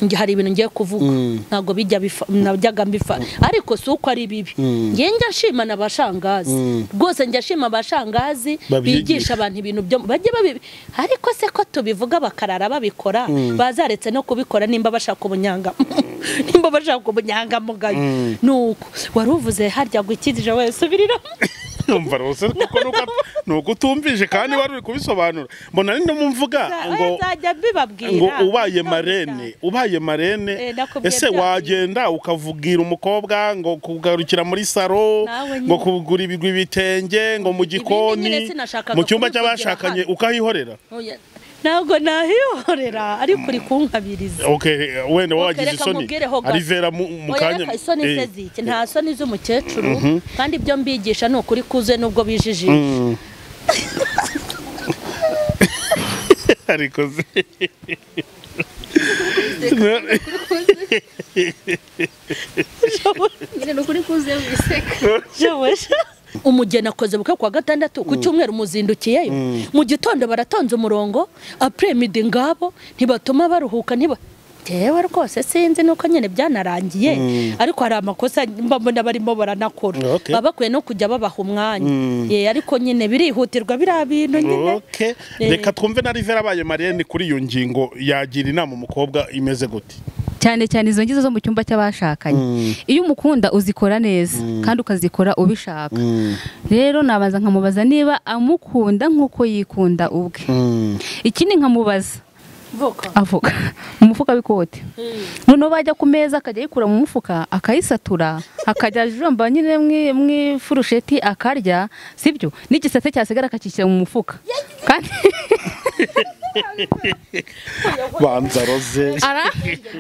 Njye hari ibintu ngiye kuvuga ntabwo bijya najyaga mbifa, ariko si uko ari bibi. Njye njya nshima n'abashangazi rwose, njya nshima abashangazi bigisha abantu ibintu byo bajye babi, ariko se ko tubivuga bakarara babikora, bazaretse no kubikora nimba bashaka ubunyanga nimba bashaka ubunyangamugayo. Nuko wari uvuze harya gukirije wese ubirira numva rwose kuko nuko utumvije kandi wari uri kubisobanura. Mbona ari no mumvuga ngo nzajya mbibabwira ngo ubaye marene, ubaye marene ese wagenda ukavugira umukobwa ngo kugarukira muri saro, ngo kugura ibigwi bitenge, ngo mu gikoni, mu cyumba cy'abashakanye ukahihorera? Ntabwo nahihorera, ariko uri kunkabiriza. Okay, wenda wagize isoni Alivera mu kanya. Isoni se ziki? Nta soni z'umukecuru, kandi ibyo mbigisha ni ukuri kuze nubwo bijijisha. Ariko nyine ni ukuri kuze wiseka. Umugeni akoze bukwe kwa gatandatu, ku cyumweru muzindukiyeyo, mu gitondo baratonze umurongo, après midi ngabo ntibatuma baruhuka, ntiba jewe rwose sinzi nuko nyene byanarangiye, ariko hari amakosa mbona barimo baranakora, babakwiye no kujya babaha umwanya. Ariko nyine birihutirwa biriya bintu nyine. Reka twumve na Rivera abaye marene kuri iyo ngingo, yagira inama umukobwa imeze gute? Cyane cyane izo ngizo zo mu cyumba cy'abashakanye, iyo umukunda uzikora neza kandi ukazikora ubishaka. Rero nabaza nkamubaza niba amukunda nkuko yikunda ubwe. Ikindi nkamubaza avoka mu mufuka w'ikote, noneho bajya ku meza akajya yikura mu mufuka akayisatura, akajya ajomba nyine mu ifurusheti akarya, sibyo, n'igisate cyasigara akakishyira mu mufuka. Kandi banza roze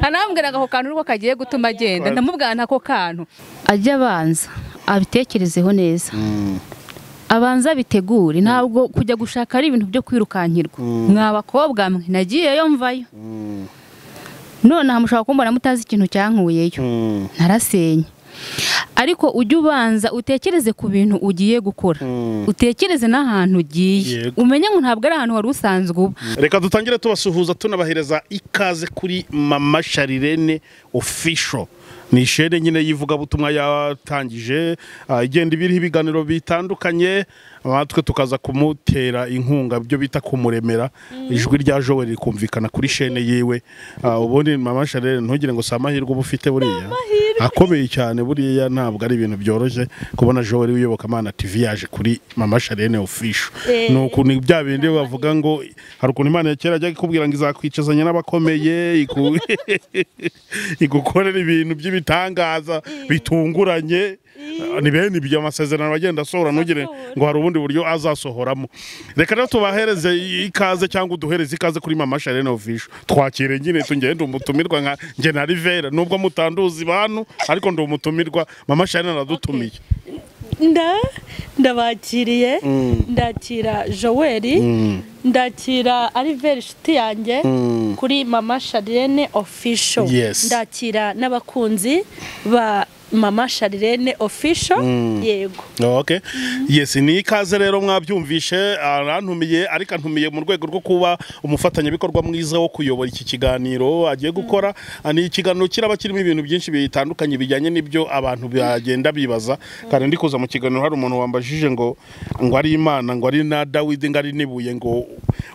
arambwira ngo ako kantu urwo kagiye gutuma agenda, ndamubwira ntako kantu ajya abanza abitekerezeho neza, abanza bitegure. Ntabwo kujya gushaka ari ibintu byo kwirukankirwa. Mwa bakobwa mwe nagiyeyo mvayo, none mushaka kumbona mutazi ikintu cyankuyeyo, narasenye. Ariko ujye ubanza utekereze ku bintu ugiye gukora, utekereze n'ahantu ugiye, umenye ngo ntabwo ari ahantu wari usanzwe uba. Reka dutangire tubasuhuza tunabahereza ikaze kuri Mama Charlene Official. Ni shene nyine yivugabutumwa yatangije, igenda ibiriho ibiganiro bitandukanye, natwe tukaza kumutera inkunga byo bita kumuremera. Ijwi rya Joel rikumvikana kuri shene yiwe. Ubundi Mama Charlene ntugire ngo si amahirwe uba ufite, buriya akomeye cyane, buriya ntabwo ari ibintu byoroshye kubona Joel w'Iyobokamana TV yaje kuri Mama Charlene Official. Nuko ni bya bindi bavuga ngo hari ukuntu Imana ya kera ajya ikubwira ngo izakwicazanya n'abakomeye, igukorera ibintu by'ibitangaza bitunguranye. Ni bene ibyo amasezerano agenda asohora, ntugire ngo hari ubundi buryo azasohoramo. Reka rero tubahereze ikaze cyangwa uduhereze ikaze kuri Mama Charlene Official. Twakire nyine tungende umutumirwa nka nge na Rivera, nubwo mutanduzi bantu ariko ndi umutumirwa. Mama Charlene aradutumiye. Ndabakiriye, ndakira Joel, ndakira Alivera inshuti yanjye kuri Mama Charlene Official. Ndakira n'abakunzi ba Mama Charlene Official. Yego. Okay. Yes, ni ikaze rero mwabyumvishe, arantumiye ariko antumiye mu rwego rwo kuba umufatanyabikorwa mwiza wo kuyobora iki kiganiro agiye gukora. Ni ikiganiro kiraba kirimo ibintu byinshi bitandukanye bijyanye n'ibyo abantu bagenda bibaza. Kandi ndi kuza mu kiganiro hari umuntu wambajije ngo ari Imana, ngo ari na Dawidi, ngo ari nibuye, ngo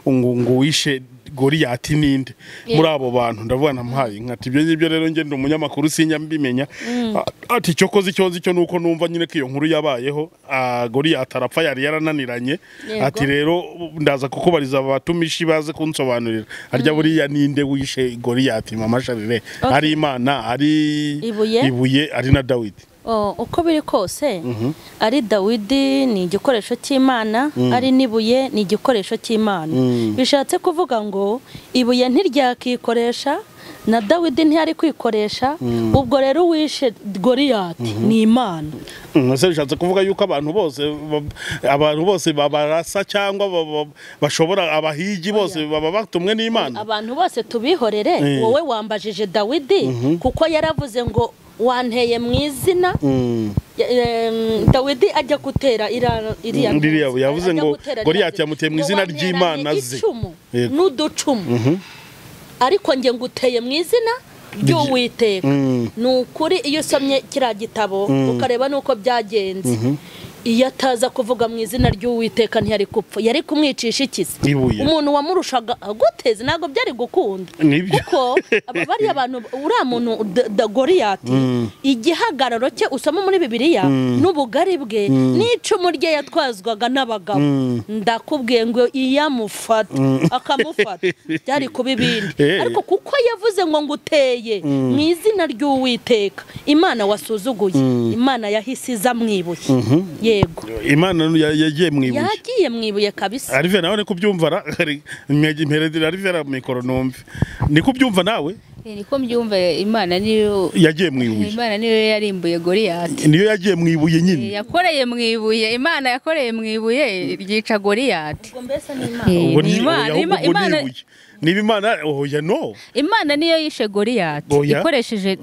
ngo wishe Goliyati ninde muri abo bantu. Ndavuga namuhaye nkati ibyo ngibyo rero nge ndi umunyamakuru sinya mbimenya. Ati cyo koze icyo nzi cyo nuko numva nyine ko iyo nkuru yabayeho, Goliyati arapfa yari yarananiranye. Ati rero ndaza kukubariza abatumishi baze kunsobanurira arya buriya ninde wishe Goliyati. Mama Charlene, ari Imana, ari ibuye, ari na Dawidi. Uko biri kose, ari Dawidi ni igikoresho cy'Imana, ari n'ibuye ni igikoresho cy'Imana. Bishatse kuvuga ngo ibuye ntiryakikoresha na Dawidi ntiyari kwikoresha, ubwo rero uwishe Goliyati ni Imana. Ese bishatse kuvuga yuko abantu bose babarasa cyangwa bashobora abahigi bose baba batumwe n'Imana? Abantu bose tubihorere, wowe wambajije Dawidi kuko yaravuze ngo wanteye mu izina. Dawidi ajya gutera iriya yavuze ngo Goliyati yamuteye mu izina ry'Imana ze n'uducumu, ariko nge nguteye mu izina ry'Uwiteka. Ni ukuri iyo usomye kiriya gitabo ukareba nuko byagenze, iyo ataza kuvuga mu izina ry'Uwiteka ntiyari gupfa, yari kumwicisha ikizi. Umuntu wamurushaga guteze ntabwo byari gukunda, kuko bariya bantu uriya muntu Goliyati igihagararo cye usoma muri Bibiliya n'ubugari bwe n'icumu rye yatwazwaga n'abagabo, ndakubwiye ngo iyo amufata akamufata byari kuba ibindi. Ariko kuko yavuze ngo nguteye mu izina ry'Uwiteka, Imana wasuzuguye, Imana yahise iza mu ibuye. Yego, Imana yagiye mu ibuye, yagiye mu ibuye kabisa. Arive nawe ni kubyumva ra mperezida Arive ra mikoro numve ni kubyumva nawe. Niko mbyumva, Imana niyo yagiye mu ibuye, Imana niyo yarimbuye Goliyati, niyo yagiye mu ibuye nyine, yakoreye mu ibuye. Imana yakoreye mu ibuye ryica Goliyati. Ubwo mbese ni Imana, ubwo ni niba Imana oya no, Imana niyo yishe Goliyati ikoresheje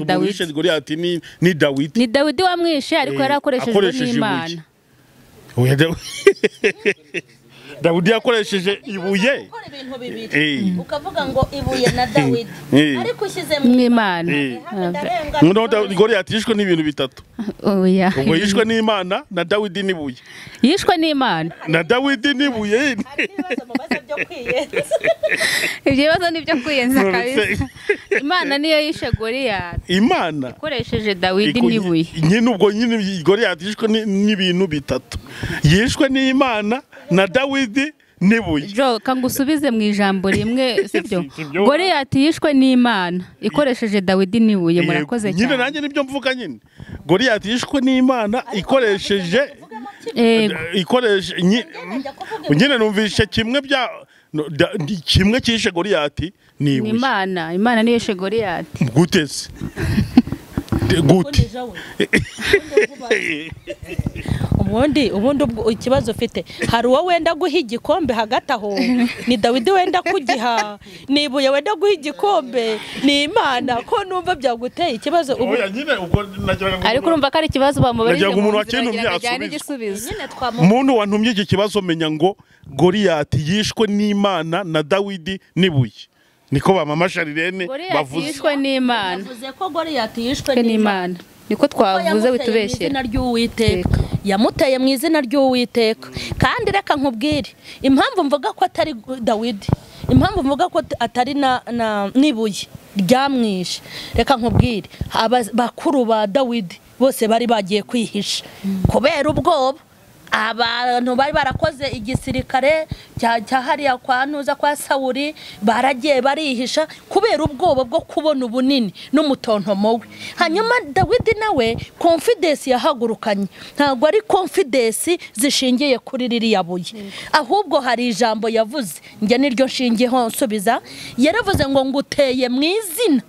Dawidi. Goliyati ni Dawidi, ni Dawidi wamwishe, ariko yarakoreshejwe n'Imana. Oya Dawidi yakoresheje ibuye, ukavuga ngo ibuye na Dawidi, ariko ushyize mu Imana. No, Goliyati yishwe n'ibintu bitatu. Oya, ubwo yishwe n'Imana na Dawidi n'ibuye, yishwe n'Imana na Dawidi n'ibuye. Ibyo bibazo ni byo kwiyenza kabisa. Imana niyo yishe Goliyati, Imana ikoresheje Dawidi n'ibuye nyine. Ubwo nyine Goliyati yishwe n'ibintu bitatu, yishwe n'Imana na Dawidi n'ibuye. Jo, kangusubize mu ijambo rimwe, sibyo? Goliyati yishwe n'Imana ikoresheje Dawidi n'ibuye. Murakoze cyane. Nyine nanjye nibyo mvuga nyine. Goliyati yishwe n'Imana ikoresheje nyine numvishe kimwe bya kimwe cyishe Goliyati ni ibuye. Imana, Imana niyo yishe Goliyati. Gute se? Gute? Ubundi ikibazo ufite, hari uwo wenda guha igikombe hagati aho, ni Dawidi wenda kugiha, ni ibuye wenda guha igikombe, ni Imana. Ko numva byaguteye ikibazo. Ariko urumva ko ari ikibazo bamubarije umuntu wantumye iki kibazo, menya ngo Goliyati yishwe n'Imana na Dawidi n'ibuye. Niko ba mama Sharirene bavuze. Yishwe n'Imana, bavuze ko Goliyati yishwe n'Imana. Niko twavuze witubeshyera izina ry'Uwiteka, yamuteye mu izina ry'Uwiteka. Kandi reka nkubwire impamvu mvuga ko atari Dawidi, impamvu mvuga ko atari na n'ibuye ryamwishe. Reka nkubwire, abakuru ba Dawidi bose bari bagiye kwihisha kubera ubwoba. Abantu bari barakoze igisirikare cya hariya kwa Ntuza kwa Sawuri baragiye barihisha kubera ubwoba bwo kubona ubunini n'umutontomo we. Hanyuma Dawidi nawe confidence yahagurukanye ntabwo ari confidence zishingiye kuri ririya buye, ahubwo hari ijambo yavuze, njye niryo nshingiyeho nsubiza. Yaravuze ngo nguteye mu izina,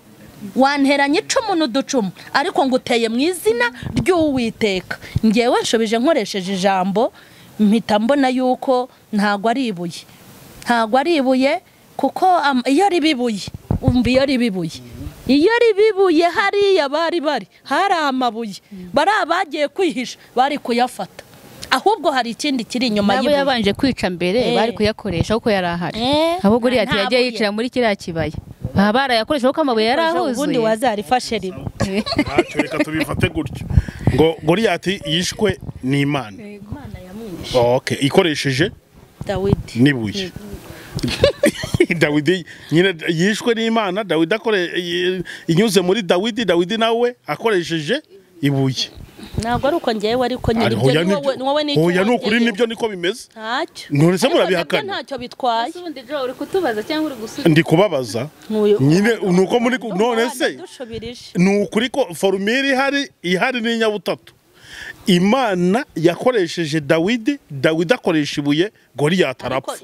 wanteranye icumu n'uducumu, ariko nguteye mu izina ry'Uwiteka. Ngewe nshubije nkoresheje ijambo, mpita mbona yuko ntago ari ibuye, ntago ari ibuye, kuko iyo ari bibuye, umva iyo ari bibuye, iyo ari bibuye hariya bari bari hari amabuye, bari abagiye kwihisha bari kuyafata. Ahubwo hari ikindi kiri inyuma y'ibuye. Yabanje kwica mbere bari kuyakoresha kuko yari ahari. Ahubwo Goliyati yagiye yicira muri kiriya kibaya, baba barayakoresha kuko amabuye yari ahuzuye. Ubundi wazarifashe rimwe. Ntacyo, reka tubifate gutyo ngo Goliyati yishwe n'Imana. Imana yamwishe. Okay, ikoresheje Dawidi n'ibuye. Dawidi nyine yishwe n'Imana, Dawidi akore inyuze muri Dawidi, Dawidi nawe akoresheje ibuye. Ntabwo ari uko ngewe, ariko nyine ibyo wowe ni oya, nukuri nibyo niko bimeze. Ntacyo none se murabihakana? Ntacyo bitwaye. Ubundi Jo uri kutubaza cyangwa uri gusubiza? Ndi kubabaza nyine nuko muri none se nukuri ko formule ihari ni nyabutatu. Imana yakoresheje Dawidi, Dawidi akoresha ibuye, Goliyati arapfa.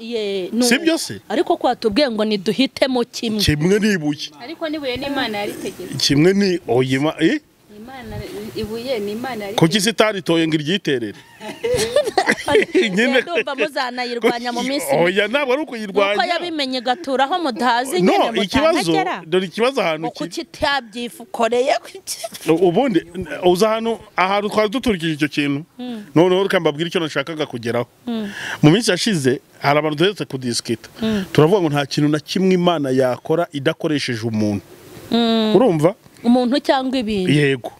Sibyo se? Ariko ko watubwiye ngo niduhitemo kimwe, kimwe ni ibuye, ariko nibuye n'Imana yaritegetse. Kimwe ni oyima Imana ibuye ni Imana yari. Kuki sitaritoye ngo iryiterere? Nyine ndumva muzanayirwanya mu minsi. Oya, ntabwo ari ukuyirwanya. Uko yabimenye gaturaho mudazi nyine mutanagera. Dore ikibazo ahantu kuki itabyifukoreye. Ubundi uza hano ahantu twari duturikije icyo kintu. Noneho reka mbabwire icyo nashakaga kugeraho. Mu minsi yashize hari abantu duherutse kudiskita. Turavuga ngo nta kintu na kimwe Imana yakora idakoresheje umuntu. Urumva umuntu cyangwa ibintu. Yego.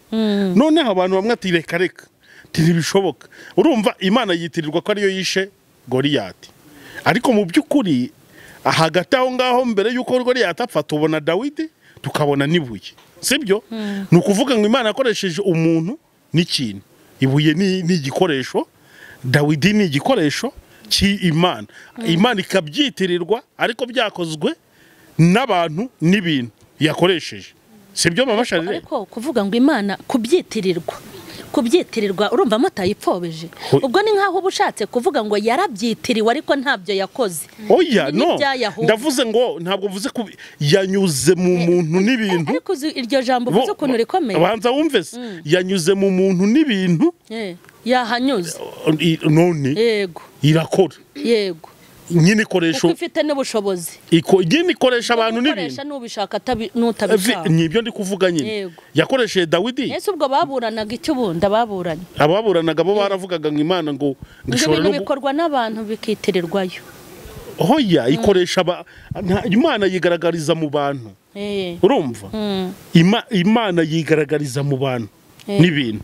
Noneho abantu bamwe ati reka reka ntibishoboka. Urumva Imana yitirirwa ko ariyo yishe Goliyati, ariko mu by'ukuri hagati aho ngaho mbere y'uko Goliyati apfa tubona Dawidi tukabona n'ibuye, sibyo? Ni ukuvuga ngo Imana yakoresheje umuntu n'ikintu. Ibuye ni igikoresho, Dawidi ni igikoresho cy'Imana. Imana ikabyitirirwa ariko byakozwe n'abantu n'ibintu yakoresheje, sibyo mama Charlene? Ariko kuvuga ngo Imana kubyitirirwa urumva mutayipfobeje, ubwo ni nkaho ubushatse kuvuga ngo yarabyitiriwe ariko ntabyo yakoze. Oya no, ndavuze ngo ntabwo mvuze ko yanyuze mu muntu n'ibintu. Ariko iryo jambo uvuze ukuntu rikomeye, banza wumve se, yanyuze mu muntu n'ibintu, yahanyuze none yego irakora, yego nyine ikoresha kuko ifite n'ubushobozi, nyine ikoresha abantu n'ibintu, ikoresha n'ubishaka n'utabishaka. Nibyo ndi kuvuga nyine. Yakoresheje Dawidi. Ese ubwo baburanaga icyo ubundi ababuranye? Ababuranaga bo baravugaga ngo Imana ngo ngishobora no bikorwa n'abantu bikitirirwayo. Oya ikoresha Imana yigaragariza mu bantu. Urumva? Imana yigaragariza mu bantu n'ibintu.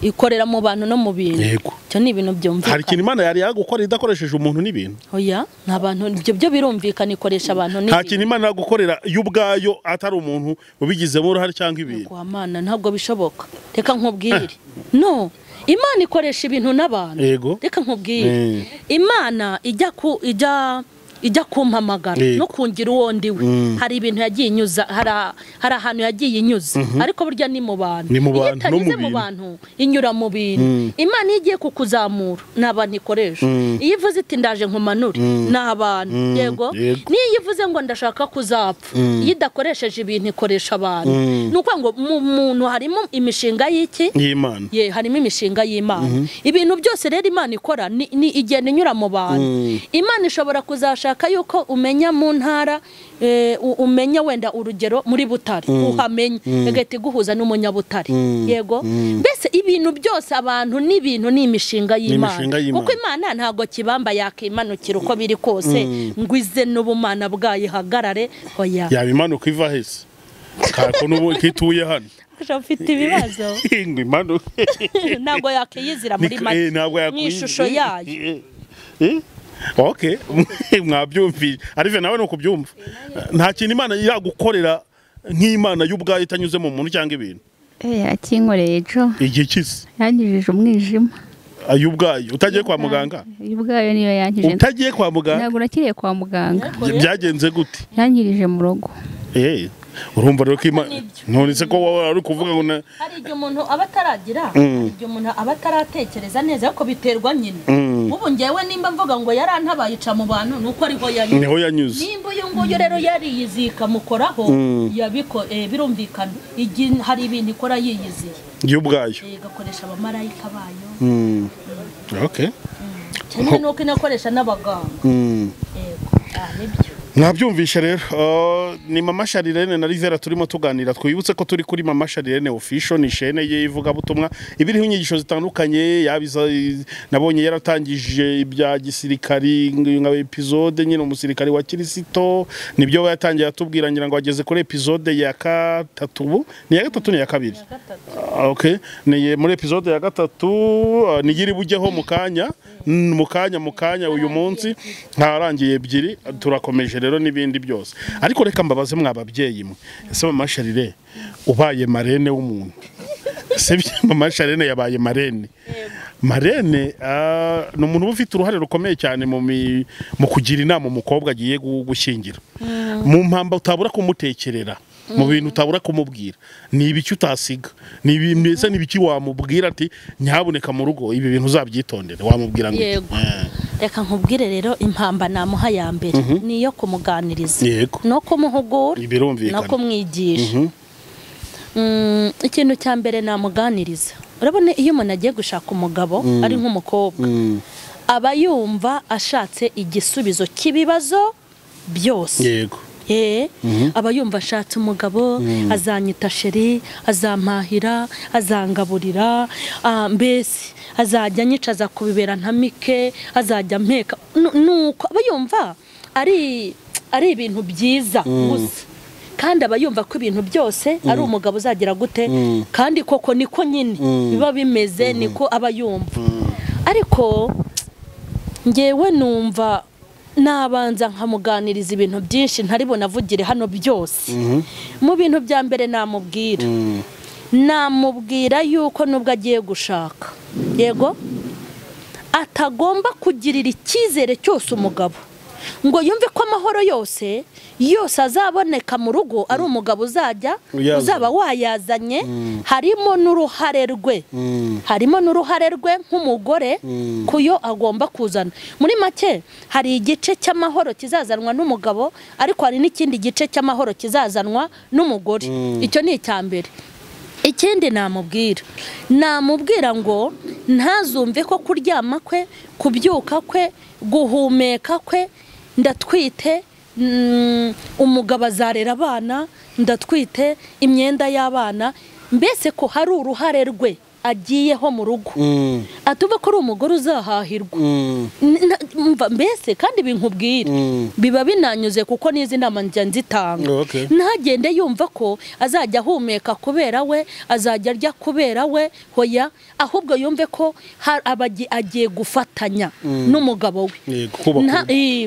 Ikorera mu bantu no mu bintu. Cyo ni ibintu byumvikana. Hari ikintu Imana yari yagukora idakoresheje umuntu n'ibintu? Oya, nta bantu ibyo byo birumvikana, ikoresha abantu n'ibintu. Nta kintu Imana yagukorera y'ubwayo atari umuntu ubigizemo uruhare cyangwa ibintu. Kwa Mana ntabwo bishoboka. Reka nkubwire. No, Imana ikoresha ibintu n'abantu. Reka nkubwire. Imana ijya kumpamagara no kungira uwo ndiwe. Hari ibintu yagiye inyuza, hari ahantu yagiye inyuza, ariko burya ni mu bantu. Iyo itanyuze mu bantu inyura mu bintu. Imana iyo igiye kukuzamura ni abantu ikoresha. Iyo ivuze iti ndaje nkumanure ni abantu. Yego. Niyo ivuze ngo ndashaka kuzapfa, iyo idakoresheje ibintu ikoresha abantu. Ni ukuvuga ngo mu muntu harimo imishinga y'iki? Y'Imana. Ye, harimo imishinga y'Imana. Ibintu byose rero Imana ikora ni igenda inyura mu bantu. Imana ishobora kuzashaka yuko umenya mu ntara, umenya wenda urugero muri Butare, uhamenya igahita iguhuza n'umunyabutare. Yego. Mbese ibintu byose abantu n'ibintu ni imishinga y'Imana, kuko Imana ntago kibamba yakimanukira uko biri kose ngo ize n'ubumana bwayo ihagarare. Oya, yaba imanuka iva hese kako n'ubu kituye hano ufite ibibazo ngo imanuke ntago yakiyizira muri make mu ishusho yayo. Okay, mwabyumvise. Arive nawe nuko byumva. Nta kintu Imana iragukorera nk'Imana y'ubwayo itanyuze mu muntu cyangwa ibintu. Akinkoreye ejo. Igihe kisi. Yangijije umwijima. Ayubwayo utagiye kwa muganga? Ayubwayo niyo yangije. Utagiye kwa muganga? Ntabwo nakiriye kwa muganga. Byagenze gute? Yangirije mu rugo. Urumva rero ko Imana none se ko wowe ari kuvuga ngo hari igihe umuntu aba ataragira, hari igihe umuntu aba ataratekereza neza, ariko biterwa nyine. Ubu ngewe nimba mvuga ngo yarantabaye ica mu bantu nuko ariho yanyuze. Niho yanyuze. Nimba uyu nguyu rero yariyizika mukoraho yabiko birumvikana. Hari ibintu ikora yiyiziye. Y'ubwayo. Igakoresha abamarayika bayo. Okay. Cyane nuko inakoresha n'abaganga. Yego. Nibyo. Mwabyumvishe rero, ni Mama Charlene na Rivera turimo tuganira. Twibutse ko turi kuri Mama Charlene Official, ni chaîne ye ivugabutumwa ibiriho inyigisho zitandukanye. Yabiza nabonye yaratangije ibya gisirikari nka episode nyine umusirikari wa Kirisito, nibyo yatangiye atubwira ngira ngo ageze kuri episode ya 3 ubu ni ya 3 ni ya 2. Okay, ni muri episode ya 3 nigiri bujyeho mukanya mukanya uyu munsi ntarangiye ebyiri, turakomeje rero n'ibindi byose. Ariko reka mbabaze mwababyeyi mwe, ese Mama Charlene ubaye marene w'umuntu? Se Mama Charlene yabaye marene. Marene ni umuntu uba ufite uruhare rukomeye cyane mu kugira inama umukobwa agiye gushyingira. Mu mpamba utabura kumutekerera, mu bintu utabura kumubwira, ni ibiki utasiga, ni ibimeze, ni ibiki wamubwira ati nyaboneka mu rugo ibi bintu uzabyitondere, wamubwira ngo yego. Reka nkubwire rero impamba namuha ya mbere niyo kumuganiriza no kumuhugura no kumwigisha. Ikintu cya mbere namuganiriza, urabona iyo umuntu agiye gushaka umugabo ari nk'umukobwa aba yumva ashatse igisubizo cy'ibibazo byose. Yego. Aba yumva ashatse umugabo azanyita sheri, azampahira, azangaburira, mbese azajya anyicaza kubibera ntamike, azajya mpeka, nuko aba yumva ari ibintu byiza gusa. Kandi aba yumva ko ibintu byose ari umugabo uzagira gute, kandi koko niko nyine biba bimeze, niko aba yumva. Ariko ngewe numva nabanza nkamuganiriza ibintu byinshi ntari bunavugire hano byose. Mu bintu bya mbere namubwira, namubwira yuko nubwo agiye gushaka, yego, atagomba kugirira icyizere cyose umugabo ngo yumve ko amahoro yose yose azaboneka mu rugo ari umugabo uzajya uzaba wayazanye. Harimo n'uruhare rwe, harimo n'uruhare rwe nk'umugore kuyo agomba kuzana. Muri make hari igice cy'amahoro kizazanwa n'umugabo, ariko hari n'ikindi gice cy'amahoro kizazanwa n'umugore. Icyo ni icya mbere. Ikindi namubwira, namubwira ngo ntazumve ko kuryama kwe, kubyuka kwe, guhumeka kwe, ndatwite, umugabo azarera abana, ndatwite, imyenda y'abana, mbese ko hari uruhare rwe agiyeho mu rugo. Atuva ko ari umugore uzahahirwa. Mbese kandi binkubwira biba binanyuze kuko n'izi nama njya nzitanga. Ntagende yumva ko azajya ahumeka kubera we, azajya arya kubera we, hoya, ahubwo yumve ko agiye gufatanya n'umugabo we.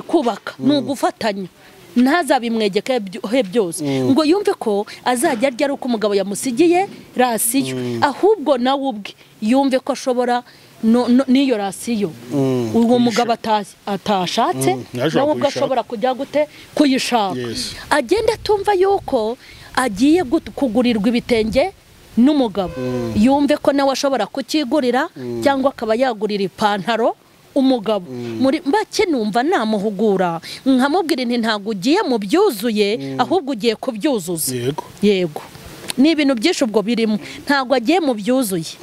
Kubaka ni ugufatanya, ntazabimwegeke byose ngo yumve ko azajya arya ari uko umugabo yamusigiye rasiyo, ahubwo nawe ubwe yumve ko ashobora n'iyo rasiyo uwo mugabo atashatse, nawe ubwe ashobora kujya gute kuyishaka. Agenda atumva yuko agiye kugurirwa ibitenge n'umugabo, yumve ko nawe ashobora kukigurira cyangwa akaba yagurira ipantaro umugabo. Muri make numva namuhugura nkamubwira nti ntabwo ugiye mu byuzuye, ahubwo ugiye kubyuzuza. Yego, ni ibintu byinshi ubwo birimo, ntabwo agiye mu byuzuye,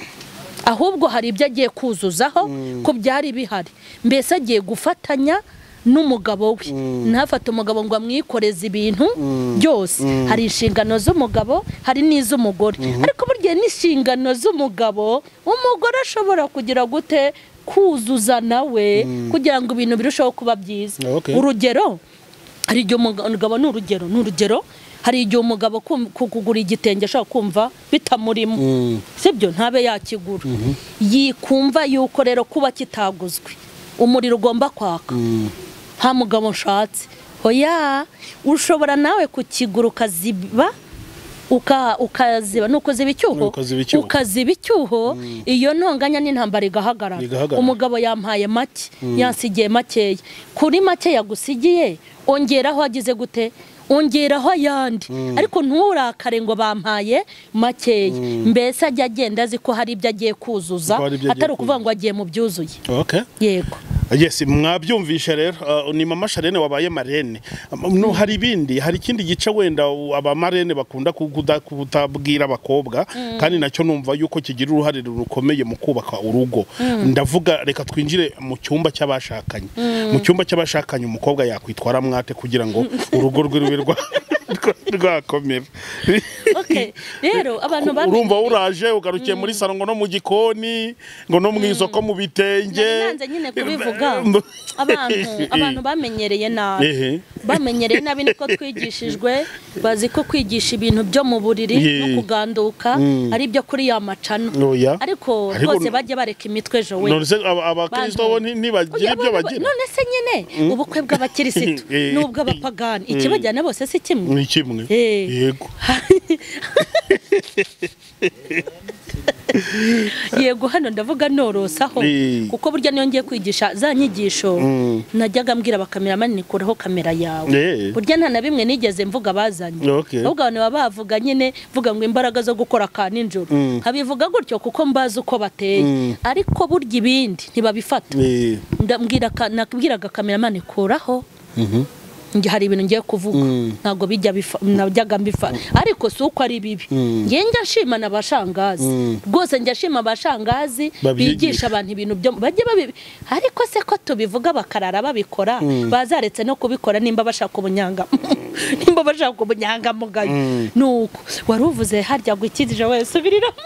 ahubwo hari ibyo agiye kuzuzaho ku byari bihari. Mbese agiye gufatanya n'umugabo we, ntafate umugabo ngo amwikoreze ibintu byose. Hari inshingano z'umugabo, hari n'iz'umugore, ariko burya n'inshingano z'umugabo umugore ashobora kugira gute kuzuza nawe kugira ngo ibintu birusheho kuba byiza. Urugero, hari igihe umugabo, n'urugero, hari igihe umugabo kugura igitenge ashobora kumva bitamurimo, sibyo, ntabe yakigura, yikumva yuko rero kuba kitaguzwe umuriro ugomba kwaka, nta mugabo nshatse. Hoya, ushobora nawe kukigura ukaziba, ukaziba nuko ziba icyuho, ukaziba icyuho, iyo ntonganya n'intambara igahagarara. Umugabo yampaye make, yansigiye makeya, kuri make yagusigiye ongeraho agize gute, ongeraho ayandi, ariko nturakare ngo bampaye makeya. Mbese ajya agenda azi ko hari ibyo agiye kuzuza, atari ukuvuga ngo agiye mu byuzuye. Yego. Yes, mwabyumvishe rero, ni mama Charlene wabaye marene. No, hari ibindi, hari ikindi gice wenda aba marene bakunda kutabwira abakobwa, kandi nacyo numva yuko kigira uruhare rukomeye mu kubaka urugo. Ndavuga reka twinjire mu cyumba cy'abashakanye. Mu cyumba cy'abashakanye umukobwa yakwitwara mwate kugira ngo urugo rwe rube rwakomera. Okay, rero abantu bamenye, urumva uraje ugarukiye muri salon ngo no mu gikoni, ngo no mu isoko mu bitenge. Nanze nyine kubivuga. Abantu bamenyereye nabi, bamenyereye nabi niko twigishijwe, bazi ko kwigisha ibintu byo mu buriri no kuganduka ari byo kuri ya macano, ariko rwose bajye bareka imitwe ejo we. None se abakristo bo ntibagira ibyo bagira? None se nyine ubukwe bw'abakirisitu n'ubw'abapagani ikibajyana bose si kimwe? Ni kimwe. Yego. Yego, hano ndavuga norosaho, kuko burya niyo ngiye kwigisha za nyigisho najyaga mbwira abakameramani nikuraho kamera yawe. Burya nta na bimwe nigeze mvuga bazanye, ahubwo abantu baba bavuga nyine mvuga ngo imbaraga zo gukora ka nijoro, nkabivuga gutyo kuko mbazi uko bateye, ariko burya ibindi ntibabifata. Ndambwira nakubwiraga kameramani kuraho, hari ibintu ngiye kuvuga ntabwo bijya najyaga mbifa, ariko si uko ari bibi. Ngiye njya nshima n'abashangazi, rwose njya nshima abashangazi bigisha abantu ibintu byo bajye babi, ariko se ko tubivuga bakarara babikora, bazaretse no kubikora nimba bashaka ubunyanga, nimba bashaka ubunyangamugayo. Nuko wari uvuze harya gukizije wese ubiriramo.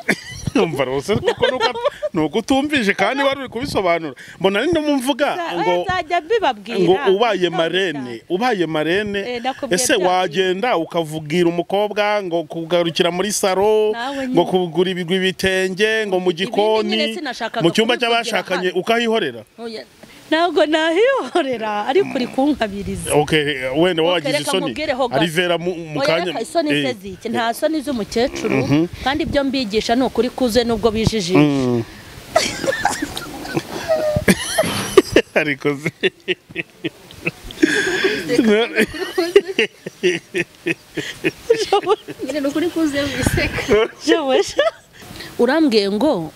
Umva rwose kuko nuko utumvije kandi wari uri kubisobanura. Mbona ari no mvuga ngo nzajya mbibabwira ngo ubaye marene ese wagenda ukavugira umukobwa ngo kugarukira muri saro, ngo kugura ibigwi bitenge, ngo mu gikoni, mu cyumba cy'abashakanye ukahihorera? Ntabwo nahihorera ariko uri kunkabiriza. Okay, wenda wagize isoni Alivera mu kanya. Isoni se ziki? Nta soni z'umukecuru kandi ibyo mbigisha ni ukuri kuze nubwo bijijisha. Ariko urambwiye ngo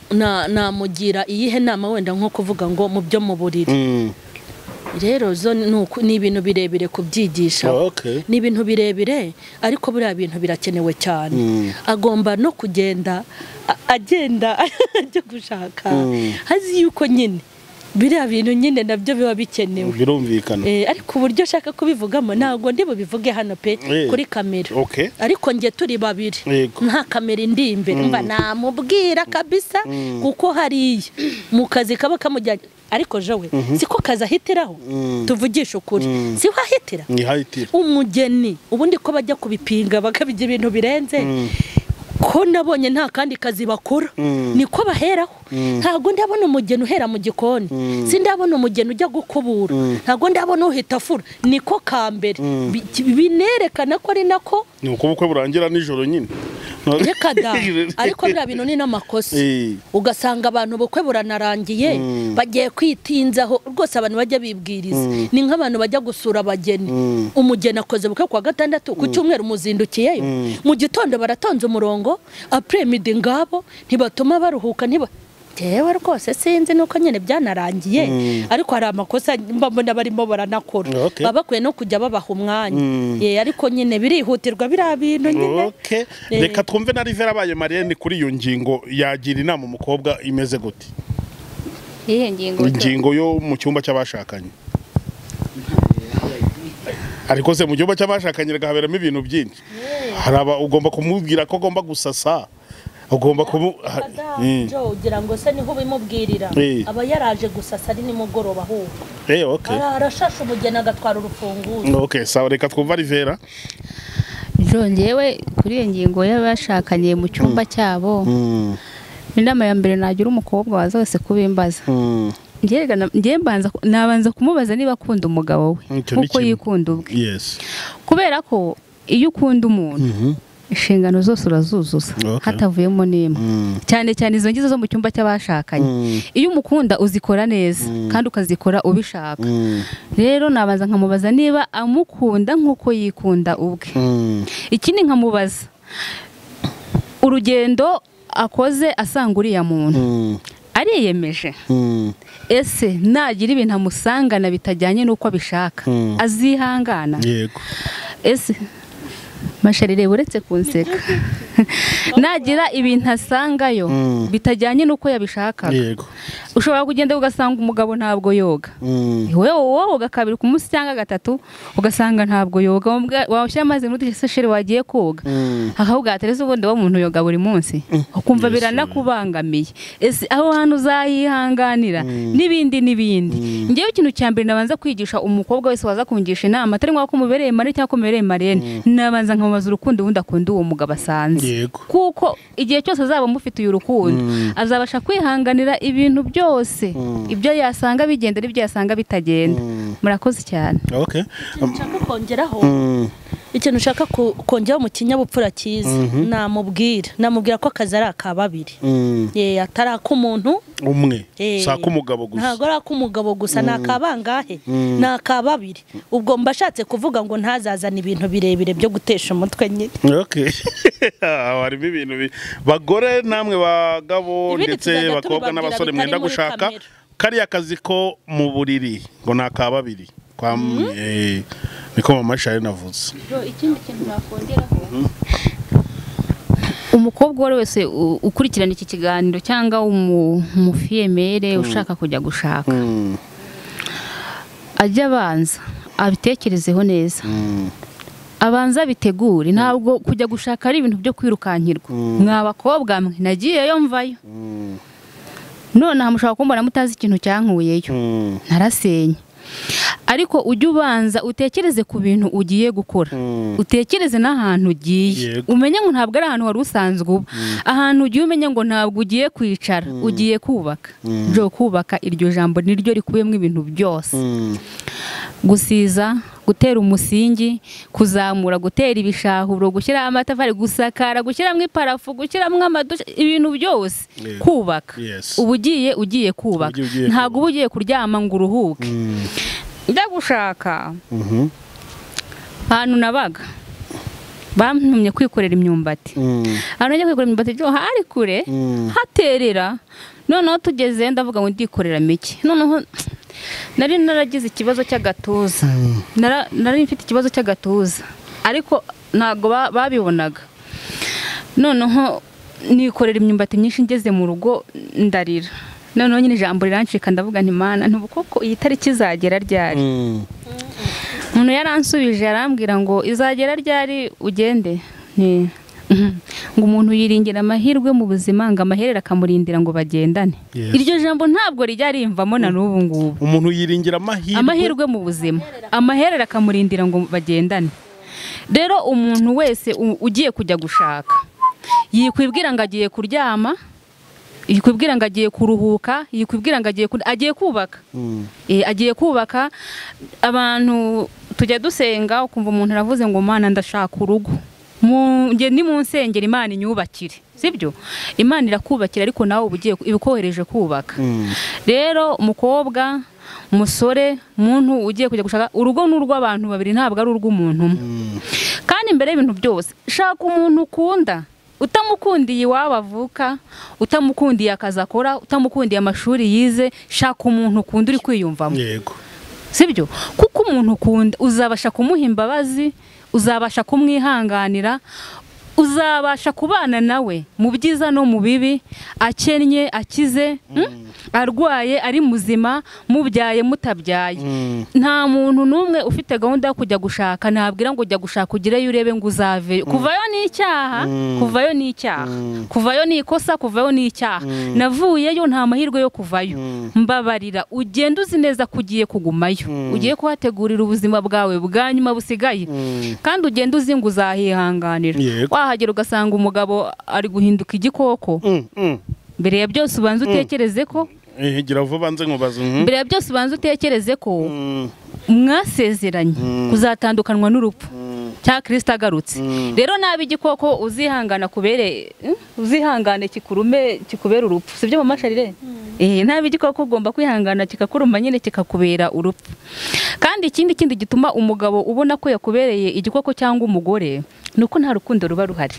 namugira iyihe nama wenda nko kuvuga ngo mu byo mu buriri. Rero zo ni ibintu birebire kubyigisha. Ni ibintu birebire ariko buriya bintu birakenewe cyane. Agomba no kugenda agenda ajya gushaka azi yuko nyine biriya bintu nyine nabyo biba bikenewe. Birumvikana. Ariko uburyo ashaka kubivugamo ntabwo ndi bubivuge hano pe kuri kamera. Ariko nge turi babiri nta kamera indi imbere mba namubwira kabisa kuko hariya mu kazi kaba kamujyanye. Ariko jowe siko kazi ahitiraho, tuvugisha ukuri siho ahitira. Umugeni ubundi ko bajya kubipinga bakabijya ibintu birenze ko nabonye nta kandi kazi bakora niko baheraho. Ntabwo ndabona umugeni uhera mu gikoni, sindabona umugeni ujya gukubura, ntabwo ndabona uhita afura, niko kambere binerekana ko ari nako ni uko ubukwe burangira nijoro nyine. Reka da, ariko biriya bintu ni n'amakosa. Ugasanga abantu ubukwe buranarangiye bagiye kwitinzaho rwose. Abantu bajya bibwiriza ni nk'abantu bajya gusura abageni. Umugeni akoze ubukwe kuwa gatandatu, ku cyumweru muzindukiyeyo, mu gitondo baratonze umurongo, après-midi ngabo ntibatuma baruhuka ntiba. Jewe rwose sinzi nuko nyine byanarangiye ariko hari amakosa mbona barimo baranakora. Baba bakwiye no kujya babaha umwanya. Ariko nyine birihutirwa biriya bintu nyine. Reka twumve na Rivera abaye marene kuri iyo ngingo yagira inama umukobwa imeze gute? Iyihe ngingo? Ingingo yo mu cyumba cy'abashakanye. Ariko se mu cyumba cy'abashakanye haberamo ibintu byinshi. Hari aba ugomba kumubwira ko agomba gusasa, ugomba kumu Jo ugira ngo se niho bimubwirira aba yaraje gusasa ari nimugoroba ahubwo. Arashasha umugeni agatwara urufunguzo. Okay, sawa reka twumva Rivera. Jo ngewe kuri iyo ngingo y'abashakanye mu cyumba cyabo, inama ya mbere nagira umukobwa waza wese kubimbaza. Ngiye mbanza nabanza kumubaza niba akunda umugabo we nkuko yikunda ubwe. Kubera ko iyo ukunda umuntu inshingano zose urazuzuza hatavuyemo n'imwe, cyane cyane izo ngizo zo mu cyumba cy'abashakanye. Iyo umukunda uzikora neza kandi ukazikora ubishaka. Rero nabanza nkamubaza niba amukunda nkuko yikunda ubwe. Ikindi nkamubaza urugendo akoze asanga uriya muntu ariyemeje, ese nagira ibintu amusangana bitajyanye n'uko abishaka azihangana? Yego. Ese masharire uretse kunseka nagira ibintu asangayo bitajyanye n'uko yabishakaga. Yego. Ushobora kugenda ugasanga umugabo ntabwo yoga, wewe woga kabiri ku munsi cyangwa gatatu ugasanga ntabwo yoga, washyira amazi muri sashere wagiye koga akakubwira ati ese ubundi wo muntu yoga buri munsi, ukumva biranakubangamiye. Ese aho hantu uzayihanganira n'ibindi n'ibindi. Ngewe ikintu cya mbere nabanza kwigisha umukobwa wese waza kungisha inama atari ngombwa ko mubereye mare cyangwa ko mubereye marene, nabanza nkamubaza urukundo ubundi akunda uwo mugabo asanze. Kuko igihe cyose azaba amufitiye urukundo azabasha kwihanganira ibintu byose, ibyo yasanga bigenda n'ibyo yasanga bitagenda. Murakoze cyane. Nshaka kongeraho ikintu ushaka kongeraho mu kinyabupfura cyiza, namubwira ko akazi ari aka babiri, atari ak'umuntu umwe, si ak'umugabo gusa. Ntabwo ari ak'umugabo gusa, ni akabangahe, ni aka babiri. Ubwo mbashatse kuvuga ngo ntazazane ibintu birebire byo gutesha umutwe nyine. Harimo ibintu bagore namwe bagabo ndetse bakobwa n'abasore mwenda gushaka kariya kazi ko mu buriri ngo ni aka babiri. Niko mama Shaye navuze. Ikindi kintu nakongeraho, umukobwa uwo wese ukurikirana iki kiganiro cyangwa umufiyemere ushaka kujya gushaka, ajya abanza abitekerezeho neza. Abanza bitegure, ntabwo kujya gushaka ari ibintu byo kwirukankirwa. Mwa bakobwa mwe nagiyeyo mvayo. None mushobora kumbona mutazi ikintu cyankuyeyo. Narasenye. Ariko ujye ubanza utekereze ku bintu ugiye gukora. Utekereze n'ahantu ugiye. Umenye ngo ntabwo ari ahantu wari usanzwe uba. Ahantu ugiye umenye ngo ntabwo ugiye kwicara, ugiye kubaka. Byo kubaka iryo jambo niryo rikubiyemo ibintu byose. Gusiza, gutera umusingi, kuzamura, gutera ibishahuro, gushyira amatafari, gusakara, gushyiramo iparafu, gushyiramo amadushe, ibintu byose. Kubaka. Uba ugiye kubaka. Ntabwo uba ugiye kuryama ngo uruhuke. Ndagushaka. Ahantu nabaga bantumye kwikorera imyumbati. Ahantu njya kwikorera imyumbati byo hari kure, haterera. Noneho tugeze ndavuga ngo ndikorera mike. Noneho nari naragize ikibazo cy'agatuza. Nari mfite ikibazo cy'agatuza. Ariko ntago babibonaga. Noneho nikorera imyumbati myinshi ngeze mu rugo ndarira. Noneho nyine ijambo rirancika ndavuga nti Mana ntubu koko iyi tariki izagera ryari. Umuntu yaransubije arambwira ngo izagera ryari ugende. Ni ngo umuntu yiringira amahirwe mu buzima ngo amaherera akamurindira ngo bagendane. Iryo jambo ntabwo rijya rimvamo na n'ubu ngubu. Umuntu yiringira amahirwe mu buzima, amaherera akamurindira ngo bagendane. Rero umuntu wese ugiye kujya gushaka yikwibwira ngo agiye kuryama, yikwibwira ngo agiye kuruhuka, yikwibwira ngo agiye kubaka. Agiye kubaka. Abantu tujya dusenga ukumva umuntu aravuze ngo Mana ndashaka urugo. Nge ni mu nsengero Imana inyubakire, sibyo? Imana irakubakira ariko nawe ubugiye ibikohereje kubaka. Rero umukobwa, umusore, muntu ugiye kujya gushaka urugo n'urw'abantu babiri ntabwo ari urw'umuntu umwe. Kandi imbere y'ibintu byose shaka umuntu ukunda. Utamukundiye iwabo avuka, utamukundiye akazi akora, utamukundiye amashuri yize, shaka umuntu ukunda uri kwiyumvamo. Yego. Sibyo? Kuko umuntu ukunda uzabasha kumuha imbabazi, uzabasha kumwihanganira, uzabasha kubana nawe mu byiza no mu bibi, akennye, akize, arwaye, ari muzima, mubyaye, mutabyaye. Nta muntu n'umwe ufite gahunda yo kujya gushaka nabwira ngo ujya gushaka ugireyo urebe ngo uzave. Kuvayo ni icyaha, kuvayo ni icyaha, kuvayo ni ikosa, kuvayo ni icyaha. Navuyeyo nta mahirwe yo kuvayo. Mbabarira ugenda uzi neza ko ugiye kugumayo, ugiye kuhategurira ubuzima bwawe bwa nyuma busigaye, kandi ugenda uzi ngo uzahihanganira. Wahagera ugasanga umugabo ari guhinduka igikoko. Mbere ya byose ubanza utekereze ko gira vuba nze nkubaze. Mbere ya byose ubanza utekereze ko mwasezeranye kuzatandukanwa n'urupfu cya Kristo agarutse. Rero nabi igikoko uzihangana kubere, uzihangane kikurume kikubera urupfu, sibyo mama Sharire? Nabi igikoko ugomba kwihangana kikakuruma nyine kikakubera urupfu. Kandi ikindi gituma umugabo ubona ko yakubereye igikoko cyangwa umugore nuko nta rukundo ruba ruhari.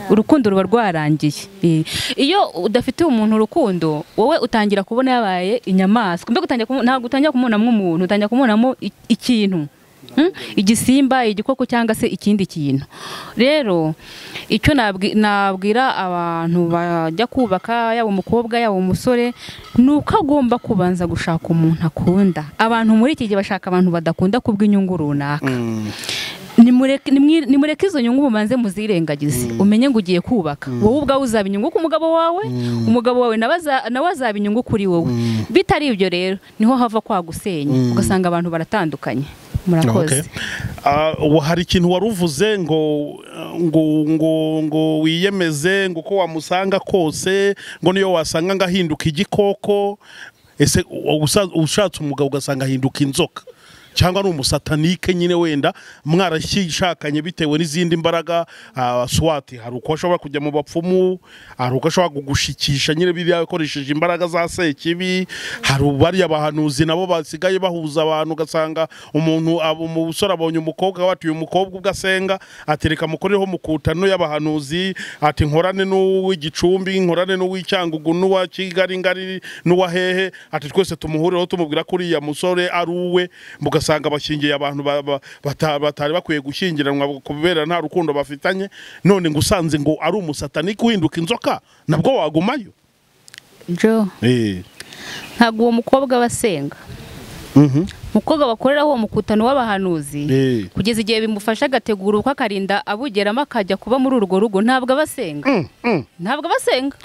Urukundo ruba rwarangiye. Iyo udafite umuntu urukundo wowe utangira kubona yabaye inyamaswa. Mbega utangira ntabwo utangira kumubonamo umuntu, utangira kumubonamo ikintu. Igisimba, igikoko cyangwa se ikindi kintu. Rero icyo nabwira abantu bajya kubaka, yaba umukobwa yaba umusore, nuko agomba kubanza gushaka umuntu akunda. Abantu muri iki gihe bashaka abantu badakunda kubw'inyungu runaka. Nimureke izo nyungu mubanze muzirengagize. Umenye ngo ugiye kubaka, wowe ubwawe uzaba inyungu ku mugabo wawe, umugabo wawe nawe azaba inyungu kuri wowe. Bitari ibyo rero niho hava kwa gusenya, ugasanga abantu baratandukanye. Murakoze. Hari ikintu waruvuze ngo ngo ngo ngo wiyemeze ngo ko wamusanga kose, ngo niyo wasanga ngahinduka igikoko. Ese ushatse umugabo ugasanga ahinduka inzoka cyangwa ari umusatanike nyine, wenda mwarashyishakanye bitewe n'izindi mbaraga, swati hari uko ashobora kujya mu bapfumu, hari uko ashobora kugushikisha nyine biriya yakoresheje imbaraga za sekibi, hari bariya bahanuzi nabo basigaye bahuza abantu, ugasanga umuntu umusore abonye umukobwa wati uyu mukobwa ugasenga atereka mukoreho mukutano y'abahanuzi, ati nkorane n'uw'igicumbi, nkorane n'uw'icyangugu, n'uwa Kigali ngari n'uwa hehe, ati twese tumuhureho tumubwira kuri ya musore ari uwe, mugasanga bashingiye abantu batari bakwiye gushyingiranwa kubera nta rukundo bafitanye. None ngo usanze ngo ari umusatanike uhinduka inzoka, nabwo wagumayo? Jo. Ntabwo uwo mukobwa basenga. Umukobwa bakoreraho uwo mukutano w'abahanuzi kugeza igihe bimufasha agategura uko akarinda abugeramo akajya kuba muri urwo rugo, ntabwo abasenga. Ntabwo abasenga.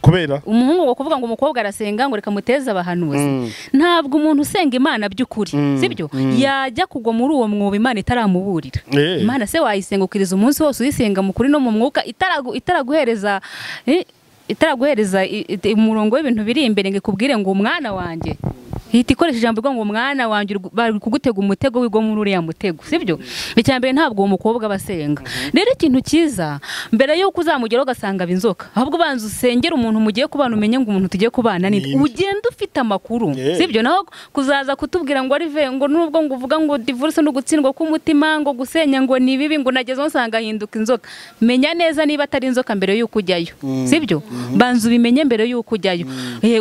Kubera umuhungu ngo kuvuga ngo umukobwa arasenga ngo reka muteze abahanuzi. Ntabwo umuntu usenga Imana by'ukuri, sibyo? Yajya kugwa muri uwo mwobo Imana itaramuburira. Imana se wayisenga ukiriza umunsi wose uyisenga mu kuri no mu mwuka, itaraguhereza umurongo w'ibintu biri imbere ngo ikubwire ngo umwana wanjye, ihita ikoresha ijambo ngo umwana wanjye, bari kugutega umutego wigwa muri uriya mutego, sibyo? Icya mbere ntabwo uwo mukobwa abasenga. Rero ikintu cyiza mbere yuko uzamugeraho ugasanga inzoka, ahubwo banza usengera umuntu mugiye kubana, umenye ngo umuntu tugiye kubana ni ugenda ufite amakuru, sibyo? Naho kuzaza kutubwira ngo arive ngo nubwo ngo uvuga ngo divorce no gutsindwa k'umutima ngo gusenya ngo ni bibi ngo nagezeho nsanga ahinduka inzoka, menya neza niba atari inzoka mbere yuko ujyayo, sibyo? Banza ubimenye mbere yuko ujyayo,